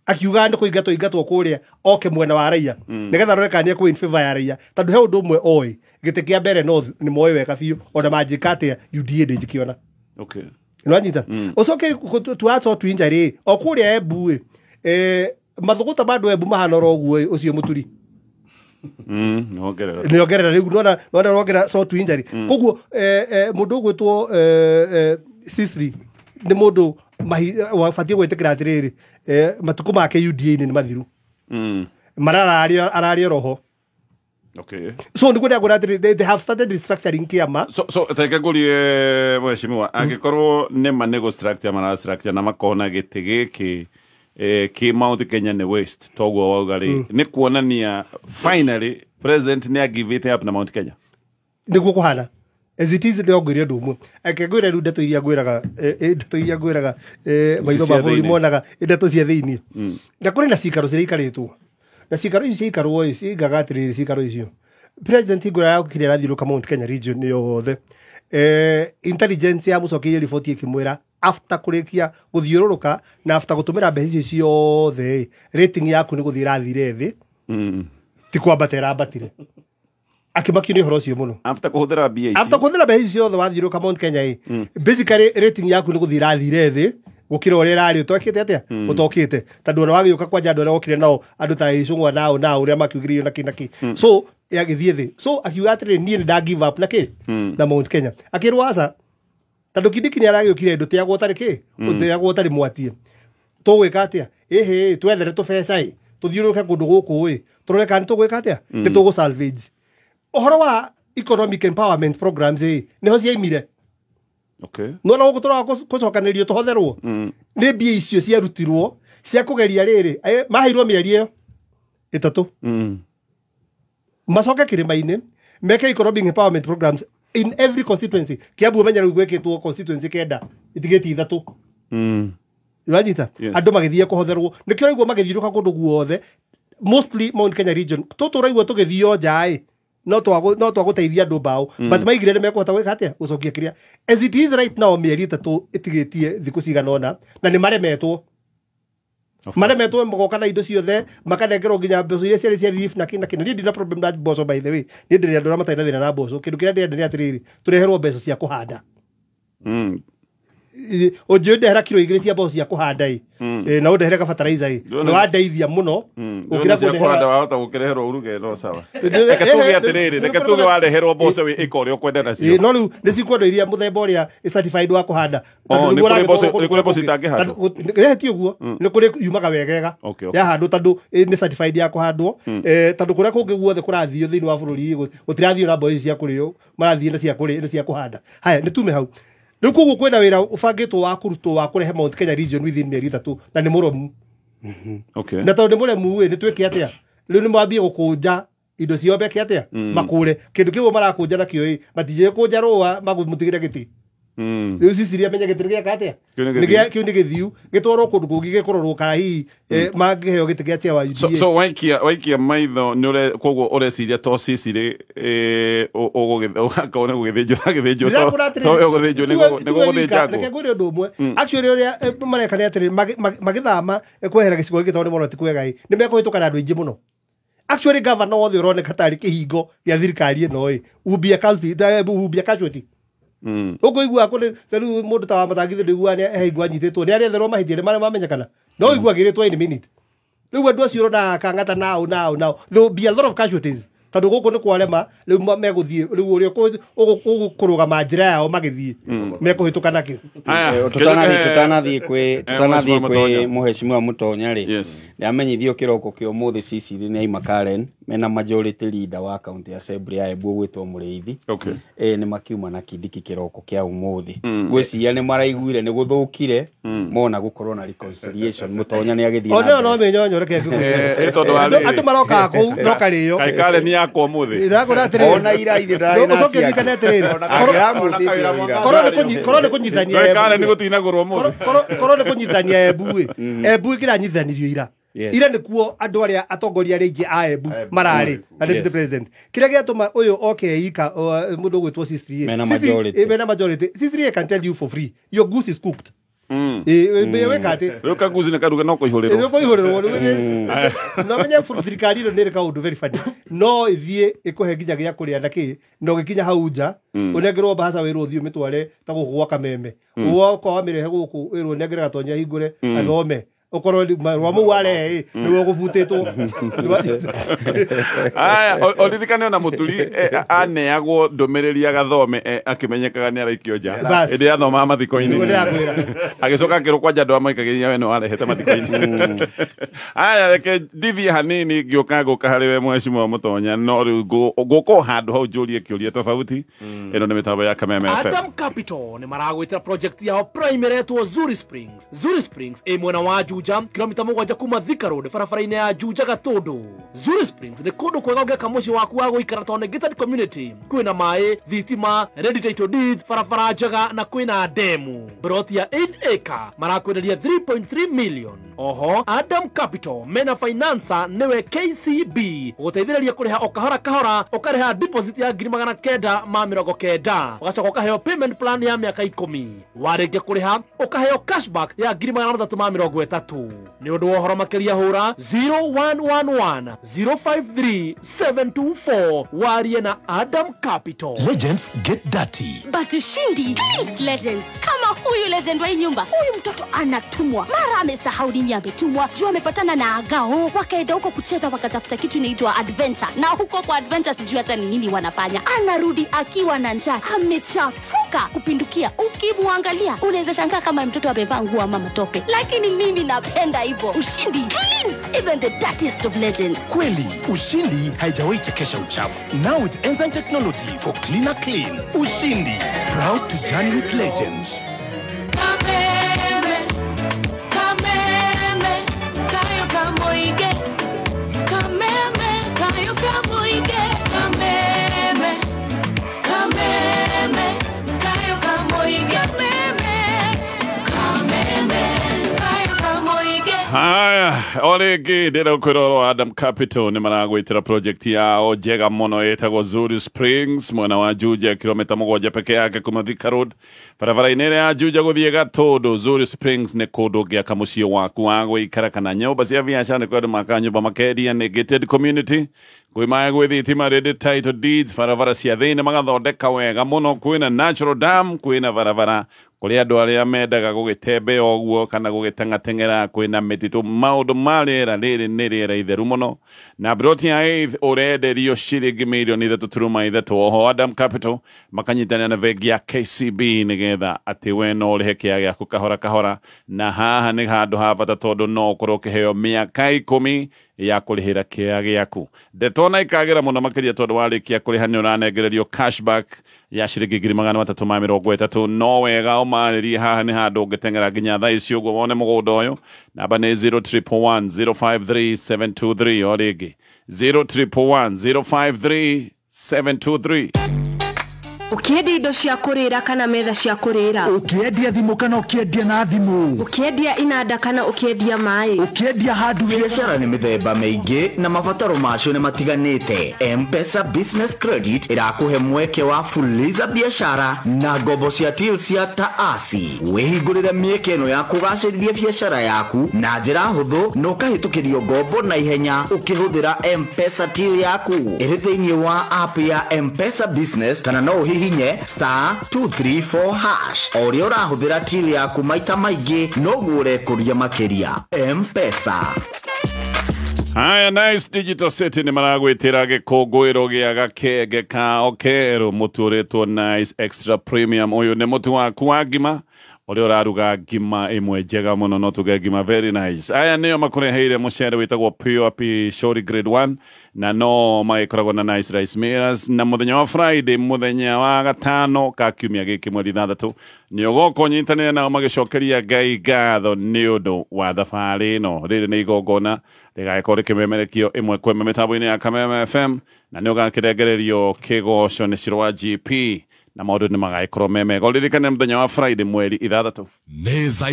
akiuga nĩ kũingatwo ingatwo kũrĩa oke mwena wa raia nĩgetha arore kana nĩ ekũ in favor ya raia, tondũ he ũndũ ũmwe oĩ gĩtĩ kĩa mbere North nĩ moĩ wega biũ, ona manjĩka atĩa UDA ndĩngĩkĩona. Okay. Nwanyita. Ũcoke tuatwo twinja rĩ o kũrĩa Embu ĩ, mathũgũta ma andũ Embu mahana oro ũguo ĩ, ũcio mũturi Nĩongerera. Nĩongerera rĩu nona nongerera so twinja rĩ. Koguo mũndũ ũgwĩtwo Cicely nĩ mũndũ wabatiĩ gwĩtĩkĩra atĩrĩrĩ, matukũ make UDA-inĩ nĩ mathiru. Marararĩ ararĩ roho. Okay. So nĩguo ndĩrakwĩra atĩrĩrĩ, they have started restructuring kĩama. So teke ngũrie mheshimiwa, angĩkorwo nĩma nĩ gũ structure mara structure na makona gĩtĩ gĩkĩ kĩ Mount Kenya nĩ waste toguo wauga rĩ, nĩ kuonania finally president nĩ agivĩte up na Mount Kenya. Nĩguo kũhana. As it is nĩ ngwĩre ũndũ ũmwe. Reke ngwĩre rĩu ndeto iria ngwĩraga, ndeto iria ngwĩraga, maitho ma bũrũri monaga ndeto cia thĩiniĩ. Na kũrĩ na cikaro ciraikarĩtwo. Na cikaro ici ciaikarwo ĩ, ciaigaga atĩrĩrĩ cikaro icio. President hingo ĩrĩa yokire arathiũrũrũka Mount Kenya region yothe. Intelligence yamũcokeirie riboti ĩkĩmwĩra after kũrĩkia gũthiũrũrũka na after gũtũmĩra mbeca icio ciothe, rating yaku nĩ gũthiĩ ĩrathire thĩ. Ti kwambata ĩrambatire. Akĩmakio nĩ ũhoro ũcio mũno. After kũhũthĩra mbia ici. After kũhũthĩra mbeca icio ciothe wathiũrũrũka Mount Kenya ĩ, basically rating yaku nĩ gũthiĩ ĩrathire thĩ gũkĩra ũrĩa ĩrarĩ ũtokĩte atĩa? Ũtokĩte. Tondũ ona wagĩũka kwanja andũ arĩa wokire nao, andũ ta Icũng'wa nao nao ũrĩa makiugĩrĩirio na kĩ na kĩ. So yagĩthiĩ thĩ. So akiuga atĩrĩrĩ, niĩ nĩ nda give up na kĩ? Na Mount Kenya. Akĩrwo aca, tondũ Kindiki nĩ aragĩũkire ndũteagwo ũtarĩ kĩ? Ũteagwo ũtarĩ mwatie. Tũgwĩka atĩa? Ĩhĩ, twethere tũbeca ĩ, tũthiũrũrũke kũndũ gũkũ ĩ, tũrore kana nĩ tũgwĩka atĩa? Nĩ tũgũ salvage. Ũhoro wa economic empowerment programs ĩ, nĩho ciaimire. Okay. No na gũkũ tũroka kũcokanĩrio tũhotherwo nĩ mbia icio ciarutirwo cia kũgeria rĩrĩ maheirwo mĩeri ĩyo 3 macoke kĩrĩma-inĩ meke economic empowerment programs in every constituency. Kiambu menya rĩu gwĩkĩtwo constituency 9 itigĩtie 3. Ũranyita? Andũ magĩthiĩ kũhotherwo nĩkĩo ũraigua magĩthiũrũka kũndũ guothe, mostly Mount Kenya region. Tũtũ ũraigua tũgĩthio nja ĩ no twagũteithia andũ mbaũ, but maigire nĩ mekũhota gwĩka atĩa gũcokia kĩrĩa as it is right now. Mĩeri 3 ĩtigĩtie thikũ cigana ũna na nĩ maremetwo maremetwo magoka na indo ciothe makanengerwo nginya mbeca iria ciarĩ cia relief na kĩ na kĩ. Niĩ ndina problem na mboco, by the way. Niĩ ndĩrĩ andũ arĩa matarĩ na thĩna na mboco. Kĩndũ kĩrĩa ndĩrenda nĩ atĩrĩrĩ, tũreherwo mbeca cia kũhanda. Ũnjĩ ndehera kiro 2 cia mboco cia kũhanda ĩ na ũndehere gabataraitha ĩ nĩ wandeithia mũno. Ũkĩra cia kũhanda wahota gũkĩreherwo uruge no sawa. Reke tuge atĩrĩrĩ, reke tuge wareherwo mboco ĩka ũrĩa ũkwenda nacio. No rĩu nĩ cikwendwo iria mũthemba ũrĩa certified wa kũhanda. Tondũ nĩ kũrĩ mboco itangĩhandwo. Ti ũguo, nĩ kũrĩ yumaga wegega yahandwo tondũ nĩ certified ya kũhandwo. Tondũ kũrĩa kũngĩ guothe kũrathio thĩinĩ wa bũrũri gũtirathio na mboco ici cia kũrĩo, marathiĩ na cia kũhanda. Haya, nĩ tume hau. Rĩu koguo kwĩna wĩra ũbangĩtwo wa kũrutwo wa kũrehe Mount Kenya region within mĩeri 3 na nĩ mũremu. Okay. Na tondũ nĩ mũremu ĩ nĩ twĩke atĩa? Rĩu nĩ mwambie gũkũnja indo ciao meke atĩa? Makũre. Kĩndũ kĩmwe marakũnja nakĩo ĩ matinjĩe kũnja rũa magũmũtigĩre gĩtĩ. Rĩu Cecilia amenye gĩtĩ gĩaka atĩa? Kĩu nĩ gĩthiu gĩtwarwo kũndũ kũngĩ gĩkũrorwo kana hihi mangĩheo gĩtĩ gĩa chair wa UDA. So waikia maitho nĩ koguo ũreciria to Cecily ũgũgĩthĩnjwo agĩthĩnjwo to ũgũthĩnjwo nĩ gũgũthĩnjangwo. Reke ngwĩre ũndũ ũmwe. Actually ũrĩa mareka nĩ atĩrĩ, magĩthama kwehera gĩcigo gĩkĩ tondũ nĩ mona ti kwega ĩ nĩ mekũhĩtũka na andũ aingĩ mũno. Actually governor wothe ũroneka tarĩ kĩhingo gĩa thirikari ĩno ĩ will be a casualty. Ũkũigua kũrĩ rĩu mũndũ ta wa Matangi ndũiguaga nĩ heigua anyitĩtwo nĩ aretherwo mahĩtia nĩ marĩa mamenyekana no ũigua agĩrĩtwo any minute. Rĩu andũ acio ũrona Kang'ata now there will be a lot of casualties tondũ gũkũ nĩ kwarema. Rĩu megũthiĩ rĩu ũrĩa ũkũrũgama njĩra yao magĩthiĩ mekũhĩtũka nakĩo. Tũtanathiĩ kwĩ mũheshimiwa Mũtonya rĩ, ndamenyithio kĩroko kĩa ũmũthĩ Cecily nĩ aima Karen mena majority leader wa county assembly ya Embu gwĩtwo Mũrĩithi. Nĩ makiuma na Kindiki kĩroko kĩa ũmũthĩ. Ngwĩciria nĩ maraiguire nĩ gũthũkire mona gũkorwo na reconciliation. Mũtonya nĩ agĩthiĩ na mbere. No mĩnyonyo reke ngwĩre. Andũ marokaga kũu no karĩo. Kaĩ Karen nĩ yakwa ũmũthĩ. Ndĩrakwĩra atĩrĩrĩ. Ona ira ithe ndarĩ na ciake. Korwo nĩ kũnyitithania Karen nĩ gũtinagũrwo ũmũthĩ. Korwo nĩ kũnyitithania Embu ĩ Embu ĩkĩranyitithanirio ira. Ira nĩkuo andũ arĩa atongoria arĩa aingĩ a Embu mararĩ na deputy president. Kĩrĩa gĩatũma ũyũ oke ika mũndũ ũgwĩtwo Cecily mena majority. Cecily can tell you for free your goose is cooked. Weka atĩ rĩu kaguzi nĩ karuge no kũihũrĩrwo. Nĩ kũihũrĩrwo. No menye thirikari ĩno nĩ ĩrĩ kaũndũ very funny. No ĩthiĩ ĩkũhe nginya gĩa kũrĩa na kĩ na ũgĩkinya hau nja ũnengerwo mbahaca wĩrwo ũthiĩ ũmĩtware ta gũkũ gwa Kameme. Woka wamĩrehe gũkũ wĩrwo nengere Gatonya ahingũre athome. Ũkorwo marũa mau warehe nĩwe ũgũbutĩtwo. Aya, ũririkane ona Mũturi aneagwo ndũmĩrĩri agathome akĩmenyekaga nĩ araikio nja ĩndĩ athomaga mathiko-inĩ. Agĩcoka akĩrwo kwanja andũ amaikagĩria we nĩ warehete mathiko-inĩ. Aya, reke ndithie hanini ngĩũka ngũka harĩ we mheshimiwa Mũtonya, no rĩu ngũka o handũ hau njũrie kĩũria tofauti. Ĩno nĩ mĩtambo ya Kameme FM. Adam Capital nĩ maragwĩtĩra project yao prime ĩretwo Zuri Springs. Zuri Springs ĩ mwena wa Juja, kilomita 7 kuma Thika Road barabara-inĩ ya Juja Gatũndũ. Zuri Springs nĩ kũndũ kwega ũngĩaka mũciĩ waku wa gũikara tondũ nĩ gated community. Kwĩna maĩ, thitima, ready title deeds, barabara njega na kwĩna demu. Broti ya 8 acre marakwenderia 3.3 million. Oho, Adam Capital mena financer nĩwe KCB gũteithĩrĩria kũrĩha o kahora kahora, ũkarĩha deposit ya 990 ũgacoka ũkaheo payment plan ya mĩaka 10. Warĩkia kũrĩha ũkaheo cashback ya 330. Nĩ ũndũ wa ũhoro makĩria hũra 0111 053 724 warie na Adam Capital. Legends get dirty. But ushindi cleans legends. Kama huyu legend wa nyumba, huyu mtoto anatumwa mara amesahau nini mimi ametumwa, juu amepatana na Agao, wakaenda huko kucheza, wakatafuta kitu inaitwa adventure, na huko kwa adventure sijui hata ni nini wanafanya. Anarudi akiwa na njaa, amechafuka kupindukia. Ukimwangalia unaweza shangaa kama mtoto amevaa nguo ama matope, lakini mimi napenda hivyo. Ushindi cleans even the dirtiest of legends. Kweli, Ushindi haijawahi chekesha uchafu. Now with enzyme technology for cleaner clean. Ushindi, proud to journey with legends. Kameme, kameme, kayo kamoige. Kameme, kayo kamoige. Kameme, kameme, kayo kamoige. Kameme, kameme, kayo kamoige. Haya, orĩngĩ ndĩrenda gũkwĩra ũhoro wa Adam Capital nĩ maragwĩtĩra project yao njega mũno ĩtagwo Zuri Springs mwena wa Juja, kilomita 7 peke yake kuma Thika Road, barabara-inĩ ĩrĩa ya Juja gũthiĩ Gatũndũ. Zuri Springs nĩ kũndũ ũngĩaka mũciĩ waku wa gũikara kana nyũmba cia biacara, nĩ kwĩ andũ makaga nyũmba makendia, nĩ gated community, kwĩ maĩ, gwĩ thitima, ready title deeds, barabara cia thĩinĩ magathondeka wega mũno, kwĩna natural dam, kwĩna barabara kũrĩ andũ arĩa mendaga gũgĩtembea ũguo kana gũgĩteng'ateng'era, kwĩna mĩtitũ, maũndũ ma rĩera rĩrĩ nĩ rĩera itheru mũno. Na broti ya eighth ũrenderio ciringi mirioni 3.3. Oho Adam Capital makanyitanĩra na bengi ya KCB nĩgetha atĩ we no ũrĩhe kĩaya gĩaku kahora kahora, na haha nĩ handũ ha bata tondũ no ũkorwo ũkĩheo mĩaka 10 ya kũrĩhĩra kĩaya gĩaku. Ndeto na ikagĩra mũno makĩria tondũ warĩkia kũrĩha nĩ ũranengererio cashback ya ciringi 330. No wega ũmarĩrie, haha nĩ handũ ũngĩteng'era nginya thaa ici ũguo wone mũgũnda ũyũ. Namba nĩ 0111 053 723, o rĩngĩ 0111 053 723. Ũkĩendia indo cia kũrĩra kana metha cia kũrĩra, Ũkĩendia thimũ kana ũkĩendia na thimũ, ũkĩendia inanda kana ũkĩendia maĩ, ũkĩendia handũ. Biacara nĩ mĩthemba mĩingĩ na mabataro macio nĩ matiganĩte. M-Pesa Business Credit ĩrakũhe mweke wa fuliza biacara na ngombo cia till cia taasi. Wĩhingũrĩre mĩeke ĩno ya kũgacĩrithia biacara yaku na njĩra hũthũ na ũkahĩtũkĩrio ngombo na ihenya ũkĩhũthĩra M-Pesa till yaku ĩrĩ thĩinĩ wa app ya M-Pesa Business, kana no ũhihinye *234#. O ũrĩa ũrahũthĩra till yaku maita maingĩ noguo ũrekũria makĩria. M-Pesa. Haya, Nice Digital City nĩ maragwĩtĩra gĩkũngũĩro gĩa gakenge kao kerũ, mũtu ũrĩtwo Nice Extra Premium. Ũyũ nĩ mũtu waku wa ngima ũrĩa ũraruga ngima ĩmwe njega mũno, no tuge ngima very nice. Aya nĩo makũreheire mũcere wĩtagwo Pure Pishori Grade 1, na no magĩkoragwo na Nice Rice Millers. Na mũthenya wa Friday, mũthenya wa gatano ka kiumia gĩkĩ mweri 6, nĩ ũgoka ũnyitanĩre nao magĩcokeria Ngai ngatho nĩ ũndũ wa thabarĩ ĩno. Rĩrĩ nĩ igongona rĩgagĩkorwo rĩkĩmemerekio ĩmwe kwa ĩmwe mĩtambo-inĩ ya Kameme FM, na nĩ ũgakĩrengererio kĩgoco nĩ Ciro wa GP, na maũndũ nĩ magagĩkorwo me mega. Ũririkane mũthenya wa Friday mweri 6. Nĩ thaa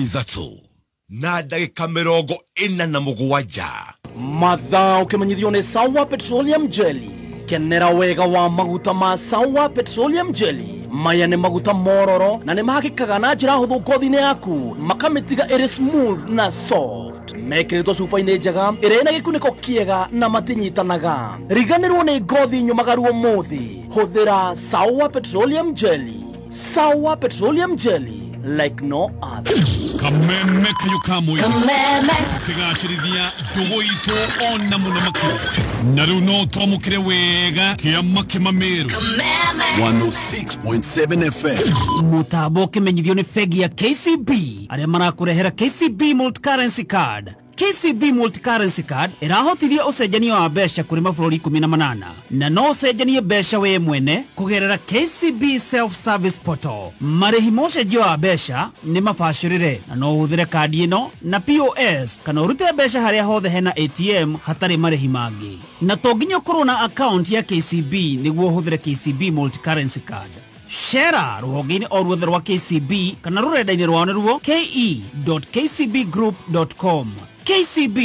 3:47. Mathaa ũkĩmenyithio nĩ Sawa Petroleum Jelly. Kenera wega wa maguta ma Sawa Petroleum Jelly. Maya nĩ maguta mororo na nĩ mahakĩkaga na njĩra hũthũ ngothi-inĩ yaku, makamĩtiga ĩrĩ smooth na soft. Mekĩrĩtwo cuba-inĩ njega ĩrĩa ĩna gĩkunĩko kĩega na matinyitanaga. Riganĩrwo nĩ ngothi nyũmagaru ũmũthĩ. Hũthĩra Sawa Petroleum Jelly. Sawa Petroleum Jelly, like no other. Kameme kayo kamwe. Kameme. Tukigacĩrithia ndũgũ itũ ona mũno makĩria. Na rĩu no twamũkĩre wega kĩama kĩmamĩrũ. Kameme. 106.7 FM. Mũtambo ũkĩmenyithio nĩ bengi ya KCB arĩa marakũrehera KCB Multi-Currency Card. KCB Multi-Currency Card ĩrahotithia ũcenjania wa mbeca kũrĩ mabũrũri 18 na no ũcenjanie mbeca we mwene kũgerera KCB Self-Service Portal. Marĩhi ma ũcenjia wa mbeca nĩ mabacĩrĩre na no ũhũthĩre kandi ĩno na POS kana ũrute mbeca harĩa hothe hena ATM hatarĩ marĩhi mangĩ. Na to nginya ũkorwo na account ya KCB nĩguo ũhũthĩre KCB Multi-Currency Card. Shera rũhonge-inĩ o ruothe rwa KCB kana rũrenda-inĩ rwao nĩruo ke.kcbgroup.com. KCB,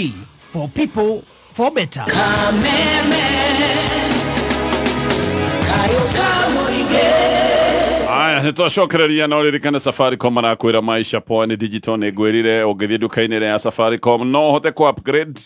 for people, for better. Kameme, kayo kamoige. Aya, nĩ twacokereria na ũririkane Safaricom marakwĩra maisha poa nĩ digital. Nĩ ngwĩrire ũngĩthiĩ nduka-inĩ ĩrĩa ya Safaricom no ũhote ku upgrade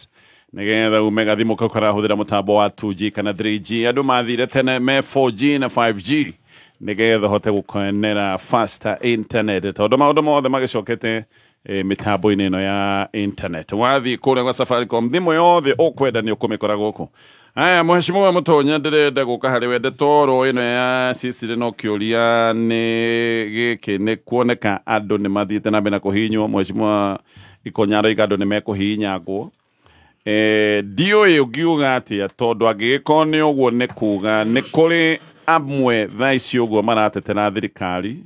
nĩgetha ume gathimũ kau karahũthĩra mũtambo wa 2G kana 3G. Andũ mathire tene me 4G na 5G nĩgetha ũhote gũkenera faster internet, tondũ maũndũ mothe magĩcokete Mitambo-inĩ ĩno ya internet wathiĩ kũrĩa gwa Safaricom thimũ yothe ũkwenda nĩ ũkũmĩkora gũkũ. Aya, mheshimiwa Mutonya, ndĩrenda gũka harĩ we ndetoro ĩno ya Cecily no kĩũria nĩ gĩkĩ nĩ kuoneka andũ nĩ mathiĩte na mbere na kũhihinywo. Mheshimiwa Ikonya aroiga andũ nĩ mekũhihinyangwo. Ndiũĩ ũngiuga atĩa tondũ angĩgĩkorwo nĩ ũguo nĩ kuga nĩ kũrĩ amwe thaa ici ũguo maratetera thirikari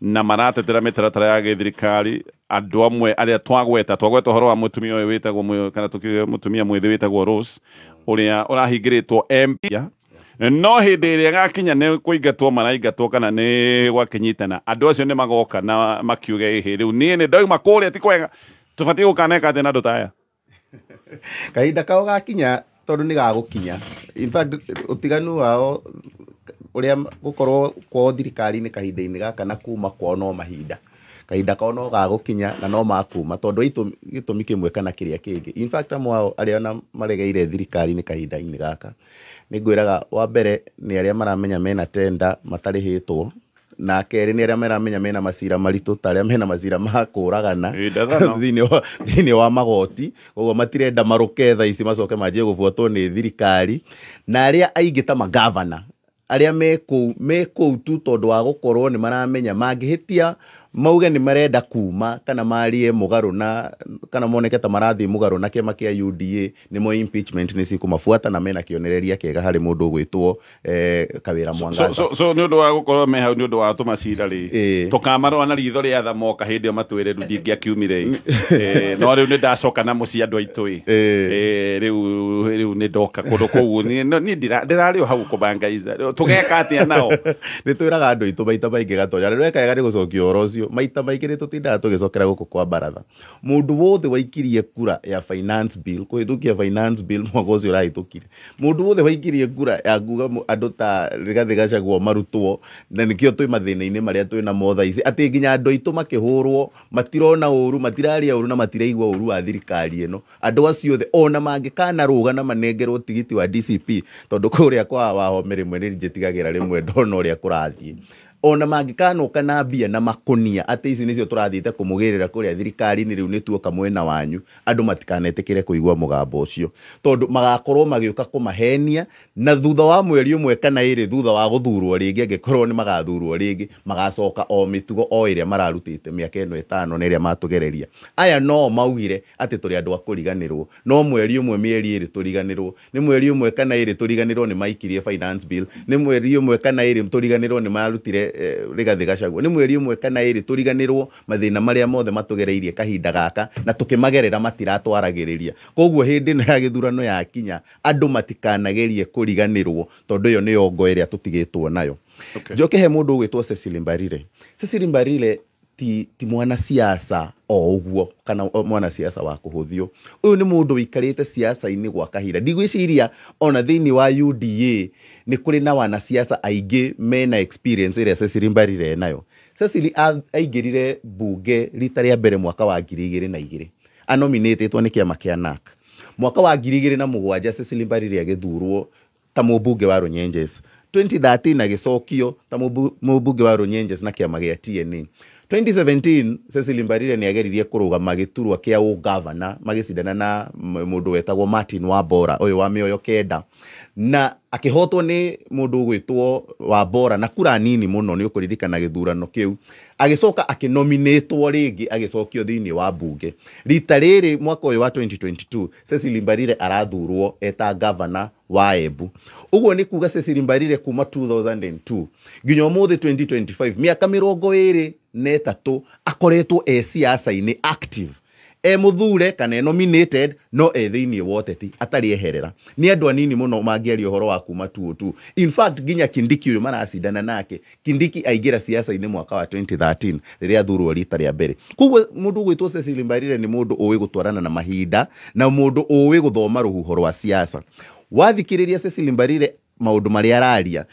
na maratetera mĩtaratara ya gĩthirikari andũ amwe arĩa twagweta ũhoro wa mũtumia ũyũ wĩtagwo kana tũkiuge mũtumia mwĩthĩ wĩtagwo Rose ũrĩa ũrahingĩrĩtwo MP no hĩndĩ ĩrĩa gakinya nĩ kũingatwo maraingatwo kana nĩ gwakĩnyitana andũ acio nĩ magoka na makiuge ĩhĩ rĩu niĩ nĩ ndauma kũrĩa ti kwega tũbatiĩ gũkaneka atĩa na andũ ta aya. Kahinda kao gakinya tondũ nĩ gagũkinya. In fact ũtiganu wao ũrĩa gũkorwo kwao thirikari-inĩ kahinda-inĩ gaka na kuma kwao no mahinda kahinda kao no gagũkinya na no makuma tondũ gĩtũmi kĩmwe kana kĩrĩa kĩngĩ. In fact amwe ao arĩa ona maregeire thirikari-inĩ kahinda-inĩ gaka nĩ ngwĩraga wa mbere nĩ arĩa maramenya mena tenda matarĩhĩtwo na kerĩ nĩ arĩa maramenya mena macira maritũ ta arĩa mena macira ma kũragana thĩinĩ wa magoti koguo matirenda marũke thaa ici macoke manjie gũbuatwo nĩ thirikari na arĩa aingĩ ta magavana arĩa me kũu tu tondũ wa gũkorwo nĩ maramenya mangĩhĩtia mauge nĩ marenda kuma kana marie mũgarũ na kana moneke ta marathiĩ mũgarũ na kĩama kĩa UDA nĩmo impeachment nĩ cikũmabuata na mena kĩonereria kĩega harĩ mũndũ ũgwĩtwo Kawĩra Mwangaza. So nĩ ũndũ wa gũkorwo me hau nĩ ũndũ wa tũmacira rĩ tũkamarora na ritho rĩa tha moka hĩndĩ ĩyo matwĩre rĩu ndingĩakiumire no rĩu nĩ ndacoka na mũciĩ andũ aitũ ĩ rĩu nĩ ndoka kũndũ kũu niĩ ndĩrarĩ o hau kũbangaiza tũgeka atĩa nao. Nĩ twĩraga andũ aitũ maita maingĩ Gatonya rĩrĩa weka wega nĩ gũcokia ũhoro ũcio maita maingĩ nĩ tũtindaga tũgĩcokera gũkũ kwa baratha mũndũ wothe waikirie kura ya finance bill kũhĩtũkia finance bill mwaka ũcio ũrahĩtũkire mũndũ wothe waikirie kura ya kuga andũ ta Rigathĩ Gachagua marutwo na nĩkĩo twĩ mathĩna-inĩ marĩa twĩ namo thaa ici atĩ nginya andũ aitũ makĩhũrwo matirona ũru matiraria ũru na matiraigua ũru wa thirikari ĩno andũ acio othe ona mangĩkanarũga na manengerwo tigiti wa DCP tondũ kũrĩa kwa Wahome rĩmwe nĩ njĩtigagĩra rĩmwe ndona ũrĩa kũrathiĩ ona mangĩkanoka na mbia na makonia atĩ ici nĩcio tũrathiĩte kũmũgĩrĩra kũrĩa thirikari-inĩ rĩu nĩ tuoka mwena wanyu andũ matikanetĩkĩre kũigua mũgambo ũcio tondũ magakorwo magĩũka kũmahenia na thutha wa mweri ũmwe kana ĩrĩ thutha wa gũthurwo rĩngĩ angĩkorwo nĩ magathurwo rĩngĩ magacoka o mĩtugo o ĩrĩa mararutĩte mĩaka ĩno ĩtano na ĩrĩa matũgereria. Aya no maugire atĩ tũrĩ andũ a kũriganĩrwo no mweri ũmwe mĩeri ĩrĩ tũriganĩrwo nĩ mweri ũmwe kana ĩrĩ tũriganĩrwo nĩ maikirie finance bill nĩ mweri ũmwe kana ĩrĩ tũriganĩrwo nĩ marutire Rigathĩ Gachagua nĩ mweri ũmwe kana ĩrĩ tũriganĩrwo mathĩna marĩa mothe matũgereirie kahinda gaka na tũkĩmagerera matiratwaragĩrĩria koguo hĩndĩ ĩno ya gĩthurano yakinya andũ matikanagerie kũriganĩrwo tondũ ĩyo nĩyo ngo ĩrĩa tũtigĩtwo nayo. Njoke he mũndũ ũgwĩtwo Cecily Mbarire. Cecily Mbarire ti mwanasiasa o ũguo kana mwanasiasa wa kũhũthio. Ũyũ nĩ mũndũ wĩikarĩte siasa-inĩ gwa kahinda. Ndigwĩciria ona thĩinĩ wa UDA nĩ kũrĩ na wanasiasa aingĩ mena experience ĩrĩa Cecily Mbarire enayo. Cecily aingĩrire bunge rita rĩa mbere mwaka wa 2002 anominĩtĩtwo nĩ kĩama kĩa NARC. Mwaka wa 2007 Cecily Mbarire agĩthurwo ta mũmbunge wa Runyenjes. 2013 agĩcokio ta mũmbunge wa Runyenjes na kĩama gĩa TNA. 2017 Cecily Mbarire nĩ ageririe kũrũgama gĩturwa kĩa ũgavana magĩcindana na mũndũ wetagwo Martin Wambora ũyũ wa mĩoyo kenda na akĩhotwo nĩ mũndũ ũgwĩtwo Wambora na kura nini mũno nĩ ũkũririkana gĩthurano kĩu. Agĩcoka akĩnominĩtwo rĩngĩ agĩcokio thĩinĩ wa bunge. Rita rĩrĩ mwaka ũyũ wa 2022 Cecily Mbarire arathurwo eta gavana wa Embu. Ũguo nĩ kuga Cecily Mbarire kuma 2002 nginya ũmũthĩ 2025 mĩaka 23 akoretwo e siasa-inĩ active e mũthure kana e nominated no e thĩinĩ wa ũteti atarĩ eherera. Nĩ andũ anini mũno mangĩaria ũhoro wa kuma 2002. In fact nginya Kindiki ũyũ maracindana nake Kindiki aingĩra siasa-inĩ mwaka wa 2013 rĩrĩa athurwo rita rĩa mbere. Koguo mũndũ ũgwĩtwo Cecily Mbarire nĩ mũndũ ũĩ gũtwarana na mahinda na mũndũ ũĩ gũthoma rũhuho rwa siasa. Wathikĩrĩria Cecily Mbarire maũndũ marĩa araria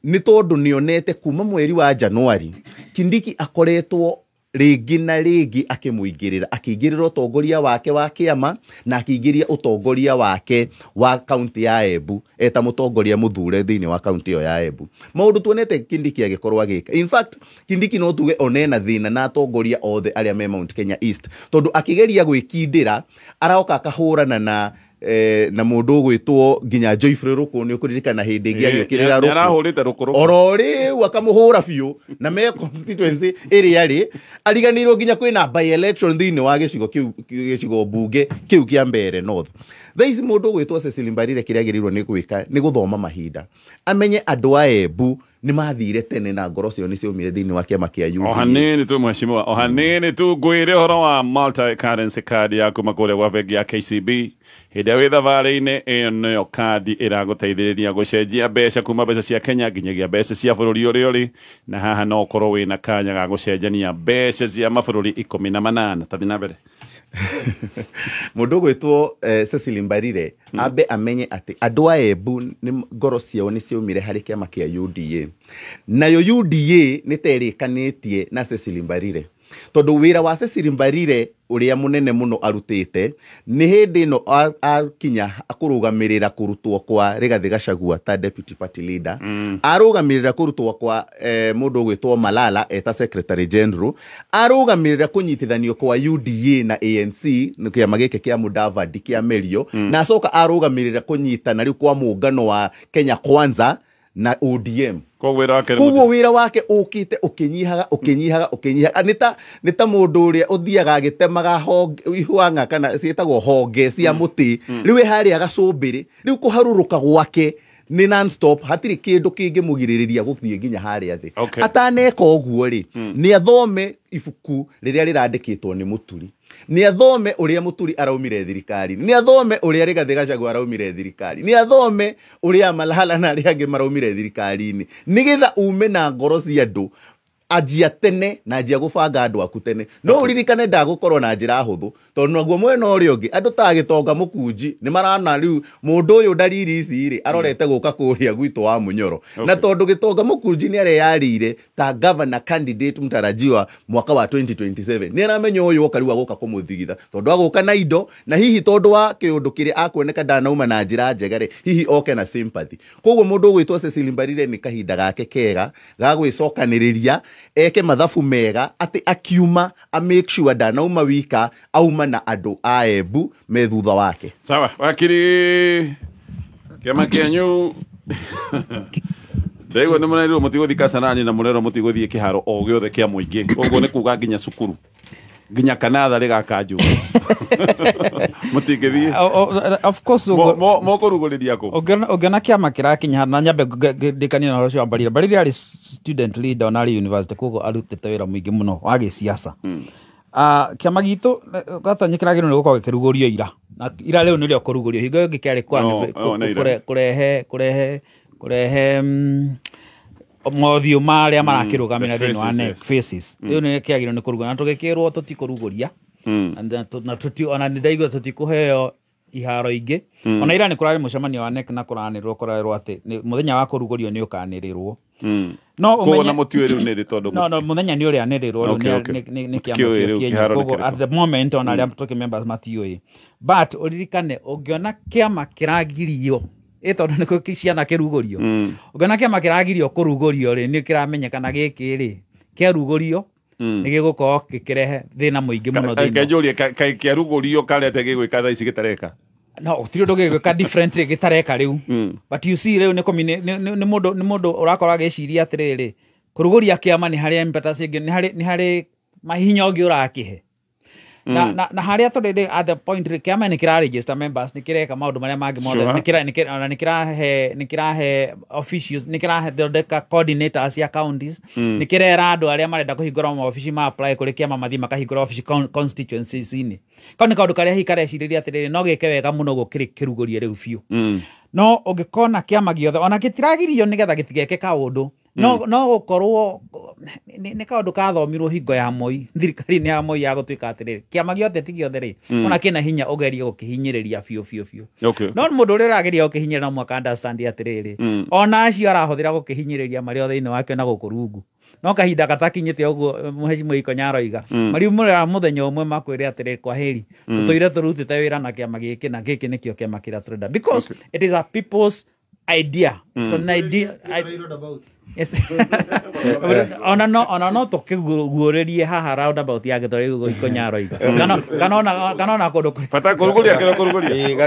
nĩ tondũ nĩonete kuma mweri wa Januari Kindiki akoretwo rĩngĩ na rĩngĩ akĩmũingĩrĩra, akĩingĩrĩra ũtongoria wake wa kĩama na akĩingĩria ũtongoria wake wa kaunti ya Embu eta mũtongoria mũthure thĩinĩ wa kaunti ĩyo ya Embu. Maũndũ tuonete Kindiki agĩkorwo agĩka. In fact, Kindiki no tuge onena thĩna na atongoria othe arĩa me Mount Kenya East, tondũ akĩgeria gwĩkindĩra aroka akahũrana na na mũndũ ũgwĩtwo nginya Joyfrey Ruku. Nĩ ũkũririkana hĩndĩ ĩngĩ agĩũkĩrĩra Nĩ arahũrĩte Ruku Ruku. Oro rĩu akamũhũra biũ na me constituency ĩrĩa rĩ ariganĩirwo nginya kwĩna by election thĩinĩ wa gĩcigo kĩu, gĩcigo mbunge kĩu kĩa Mbeere North. Thaa ici mũndũ ũgwĩtwo Cecily Mbarire kĩrĩa agĩrĩirwo nĩ gwĩka nĩ gũthoma mahinda, amenye andũ a Embu nĩ mathire tene na ngoro cio nĩ ciaumire thĩinĩ wa kĩama kĩa O UDA. hanini tu mheshimiwa, o hanini tu ngwĩre ũhoro wa multi currency card yaku makũrĩa gwa bengi ya KCB. Hĩndĩ ĩrĩa wĩ thabarĩ-inĩ, ĩyo nĩyo kandi ĩragũteithĩrĩria gũcenjia mbeca kuma mbeca cia Kenya nginyagia mbeca cia bũrũri ũrĩa ũrĩ, na haha no ũkorwo wĩna kanya ga gũcenjania mbeca cia mabũrũri 18. Tathiĩ na mbere. Mũndũ ũgwĩtwo Cecily Mbarire ambe amenye atĩ andũ a Embu nĩ ngoro ciao nĩ ciaumire harĩ kĩama kĩa UDA, nayo UDA nĩ ta ĩrĩkanĩtie na Cecily Mbarire, tondũ wĩra wa Cecily Mbarire ũrĩa mũnene mũno arutĩte nĩ hĩndĩ ĩno akinya kũrũgamĩrĩra kũrutwo kwa Rigathĩ Gachagua ta deputy party leader, arũgamĩrĩra kũrutwo kwa mũndũ ũgwĩtwo Malala eta secretary general, arũgamĩrĩra kũnyitithanio kwa UDA na ANC nĩ kĩama gĩkĩ kĩa Mudavadi kĩa Merio, na acoka arũgamĩrĩra kũnyitana rĩu kwa mũngano wa Kenya Kwanza na ODM. Koguo wĩra wake nĩ Koguo wĩra wake ũkĩte ũkĩnyihaga ũkĩnyihaga ũkĩnyihaga, nĩ ta mũndũ ũrĩa ũthiaga agĩtemaga honge ihwang'a kana ciĩtagwo honge cia mũtĩ, rĩu ĩ harĩa gacũmbĩrĩ, rĩu kũharũrũka gwake nĩ non-stop, hatirĩ kĩndũ kĩngĩmũgirĩrĩria gũthiĩ nginya harĩa thĩ. Ataneka ũguo rĩ, nĩ athome ibuku rĩrĩa rĩrandĩkĩtwo nĩ Mũturi, nĩ athome ũrĩa Mũturi araumire thirikari, nĩ athome ũrĩa Rigathĩ Gachagua araumire thirikari, nĩ athome ũrĩa Malala na arĩa angĩ maraumire thirikari-inĩ, nĩgetha ume na ngoro cia andũ anjia tene na anjia gũbanga andũ aku tene. No ũririkane ndagũkorwo na njĩra hũthũ, tondũ naguo mwena ũrĩa ũngĩ andũ ta Gĩtonga Mũkunji nĩ marana rĩu mũndũ ũyũ ndariri ici rĩ arorete gũka kũrĩa gwitũ wa Mũnyoro, na tondũ Gĩtonga Mũkunji nĩ areyarĩire ta governor candidate mtarajiwa mwaka wa 2027, nĩ aramenya ũyũ oka rĩu agũka kũmũthigitha, tondũ agũka na indo na hihi tondũ wa kĩũndũ kĩrĩa akuoneka ndanauma na njĩra njega rĩ, hihi oke na sympathy. Koguo mũndũ ũgwĩtwo Cecily Mbarire nĩ kahinda gake kega ga gwĩcokanĩrĩria, eke mathabu mega atĩ akiuma a make sure ndanauma wika, auma na andũ a Embu me thutha wake. Sawa, wakiri kĩama kĩanyu ndaigua nĩ mũrerirwo mũtigũthiĩ Kasarani na mũrerwo mũtigũthiĩ kĩharo o gĩothe kĩa mũingĩ, ũguo nĩ kuga nginya cukuru nginya kanatharĩ ga kanjũ mũtingĩthiĩ. Of course. Mũkũrugũrĩria kũ? Ũngĩona kĩama kĩrakinya na nyambe ndĩkanie na ũhoro ũcio wa Mbarire. Mbarire arĩ student leader ona arĩ university, koguo arutĩte wĩra mũingĩ mũno wa gĩciaca. Kĩama gitũ gatonye kĩragĩrĩirwo nĩ gũkorwo gĩkĩrugũrio ira, na ira rĩu nĩrĩo kũrugũrio, hingo ĩyo ĩngĩ kĩarĩ kũrehe kũrehe mothiũ marĩa marakĩrũgamĩra thĩinĩ wa NEC faces. Rĩu nĩ kĩagĩrĩirwo nĩ kũrugũrio, na tũgĩkĩrwo tũtikũrugũria na tũti ona nĩ ndaigua tũtikũheo iharo ingĩ. Ona ira nĩ kũrarĩ mũcemanio wa NEC na kũranĩrĩrwo kũrerwo atĩ mũthenya wa kũrugũrio nĩ ũkanĩrĩrwo. No ũmenye na mũtiũĩ rĩu nĩ rĩ, tondũ no mũthenya nĩ ũrĩa anĩrĩrwo rĩu nĩ kĩama kĩu. Koguo at the moment ona arĩa tũkĩ members matiũĩ, but ũririkane ũngĩona kĩama kĩragirio ĩ tondũ nĩ ciana kĩrugũrio, ũngĩona kĩama kĩragirio kũrugũrio rĩ, nĩ kĩramenyekana gĩkĩ rĩ kĩarugũrio nĩ gĩgũkorwo gĩkĩrehe thĩna mũingĩ mũno thĩinĩ. Kenjũrie kaĩ kĩarugũrio karĩa gĩgwĩka thaa ici gĩtareka? No gũtirĩ ũndũ gĩgwĩka differently gĩtareka rĩu, but you see rĩu nĩ mũndũ ũrakorwo agĩciria atĩrĩrĩ, kũrugũria kĩama nĩ harĩ impetus ĩngĩ, nĩ harĩ mahinya ũngĩ ũrakĩhe. Na harĩa tũrĩ at the point rĩ, kĩama nĩ kĩra register members, nĩ kĩreka maũndũ marĩa mangĩ mothe, nĩ kĩrahe officials, nĩ kĩrathondeka coordinators cia counties, nĩ kĩrera andũ arĩa marenda kũhingũra maobici ma apply kũrĩ kĩama mathiĩ makahingũra obici constituencies-inĩ. Kau nĩ kaũndũ karĩa hihi karecirĩria atĩrĩrĩ, no gĩke wega mũno gũkĩrĩ kĩrugũrie rĩu biũ. No ũngĩkona kĩama gĩothe ona gĩtiragirio nĩgetha gĩtigeke kaũndũ, no gũkorwo nĩ kaũndũ kathomirwo hingo ya Moi, thirikari-inĩ ya Moi ya gũtuĩka atĩrĩrĩ, kĩama gĩothe ti gĩothe rĩ, ona kĩna hinya ũgerie gũkĩhinyĩrĩria biũ biũ biũ. No mũndũ ũrĩa ũrageria gũkĩhinyĩrĩria no mũhaka understand atĩrĩrĩ, ona acio arahũthĩra gũkĩhinyĩrĩria marĩ o thĩinĩ wake na gũkũ rungu. No kahinda gatakinyĩte ũguo mũhecimũ Ikonya aroiga. Mariumũrĩra mũthenya ũmwe makwĩre atĩrĩ kwa heri. Tũtũire tũrutĩte wĩra na kĩama gĩkĩ na gĩkĩ nĩkĩo kĩama kĩrĩa tũrenda. Because it is a people's idea. It's an idea. Yes. Ona no tũkĩguũrĩrie haha roundabout ya Gĩthweri ũguo Ikonya aroiga. Kana ona kũndũ kũrĩa. Bata kũrugũria kĩro kũrugũria.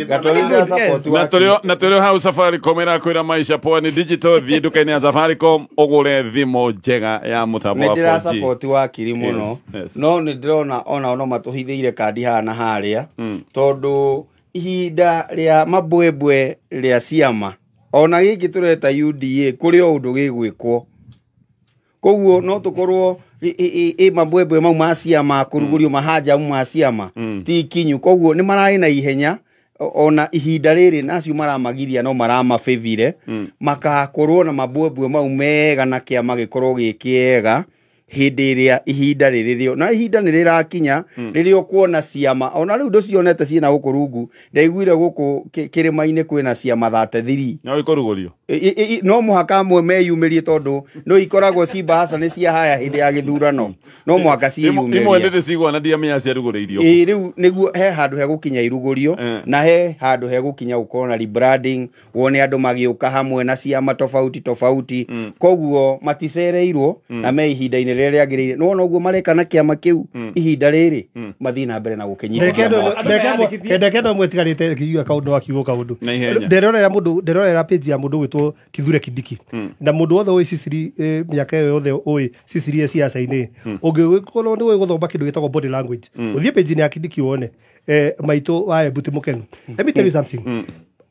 Gatonye support na tũrĩ hau Safaricom ĩrakwĩra maisha poa ni digital. Thiĩ nduka-inĩ ya Safaricom ũgũre thimũ njega ya mũtambo wa 4G. Nĩ ndĩra support wakiri mũno. No nĩ ndĩrona ona no matũhithĩire kandi haha na harĩa tondũ ihinda rĩa mabwebwe rĩa ciama ona gĩkĩ tũreta UDA kũrĩ o ũndũ gĩgwĩkwo. Koguo no tũkorwo mabwebwe mau ma ciama kũrugũrio mahanjamu ma ciama ti kinyu. Koguo nĩ mararĩ na ihenya ona ihinda rĩrĩ nacio maramagiria no maramabĩthire makakorwo na mabwebwe mau mega na kĩama gĩkorwo gĩ kĩega hĩndĩ ĩrĩa ihinda rĩrĩ na ihinda nĩ rĩrakinya rĩrĩa ũkuona ciama ona rĩu ndũcionete ciĩna gũkũ rungu. Ndaiguire gũkũ kĩrĩma-inĩ kwĩna ciama 33 no ikũrugũrio no mũhaka amwe meyumĩrie tondũ no ikoragwo ci mbahaca nĩ cia haya hĩndĩ ya gĩthurano no mũhaka ciĩyumĩrie. Imwe nĩ ndĩcigua na ndiamenya ciarugũrĩirio. Rĩu nĩguo he handũ hegũkinya irugũrio na he handũ hegũkinya gũkorwo na rebranding wone andũ magĩũka hamwe na ciama tofauti tofauti. Koguo maticereirwo na me ihinda-inĩ rĩrĩa rĩagĩrĩire. No ona ũguo mareka na kĩama kĩu ihinda rĩrĩ mathiĩ na mbere na gũkĩnyita. Ndeke ndo mwetigarĩte kiuga kaũndũ wa kiugo kaũndũ. Nderorera mũndũ nderorera page ya mũndũ gwĩtwo Kithure Kindiki na mũndũ wothe ũĩ Ciciri mĩaka ĩyo yothe ũĩ Ciciri e ciaca-inĩ ũngĩkorwo nĩ ũĩ gũthoma kĩndũ gĩtagwo body language ũthiĩ page-inĩ ya Kindiki wone maitũ wa Embu ti mũkenu. Let me tell you something.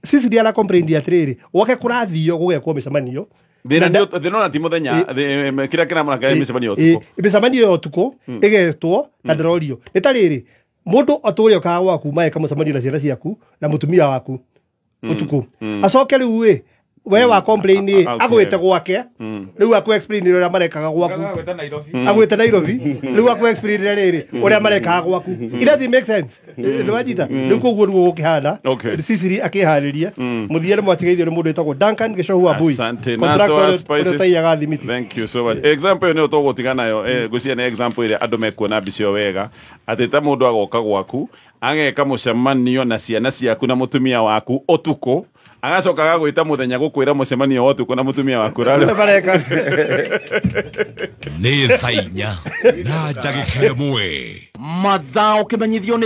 Ciciri ara complain atĩrĩrĩ gwake kũrathio gũgekwo mĩcemanio thĩna ona ti mũthenya kĩrĩa kĩramũraka mĩcemanio ũtukũ. Mĩcemanio ya ũtukũ ĩgetwo na ndĩrorio nĩ ta rĩrĩ mũndũ atũre okaga gwaku maeka mũcemanio na ciana ciaku na mũtumia waku ũtukũ acoke rĩu ĩ we wa complain agwĩte gwake rĩu akũ explain ũrĩa marekaga gwaku agwĩte Nairobi rĩu akũ explain rĩrĩ ũrĩa marekaga gwaku. It doesn't make sense. Nĩwanyita rĩu koguo nĩguo gũkĩhana. Ciciri akĩharĩria mũthia nĩ mwatigeithio nĩ mũndũ wĩtagwo Duncan Gĩcohu wa Mbui contractor ũrĩa ũtaiyaga thimiti. Thank you so much. Example ĩyo nĩyo tũgũtiga nayo ngwĩciria nĩ example ĩrĩa andũ mekuona mbica ĩyo wega atĩ ta mũndũ agoka gwaku ageka mũcemanio na ciana ciaku na mũtumia waku ũtukũ agacoka agagwĩta mũthenya gũkwĩra mũcemanio wa ũtukũ na mũtumia waku ũrarĩ. Nĩ thaa 4 na ndagĩka 1 mathaa ũkĩmenyithio nĩ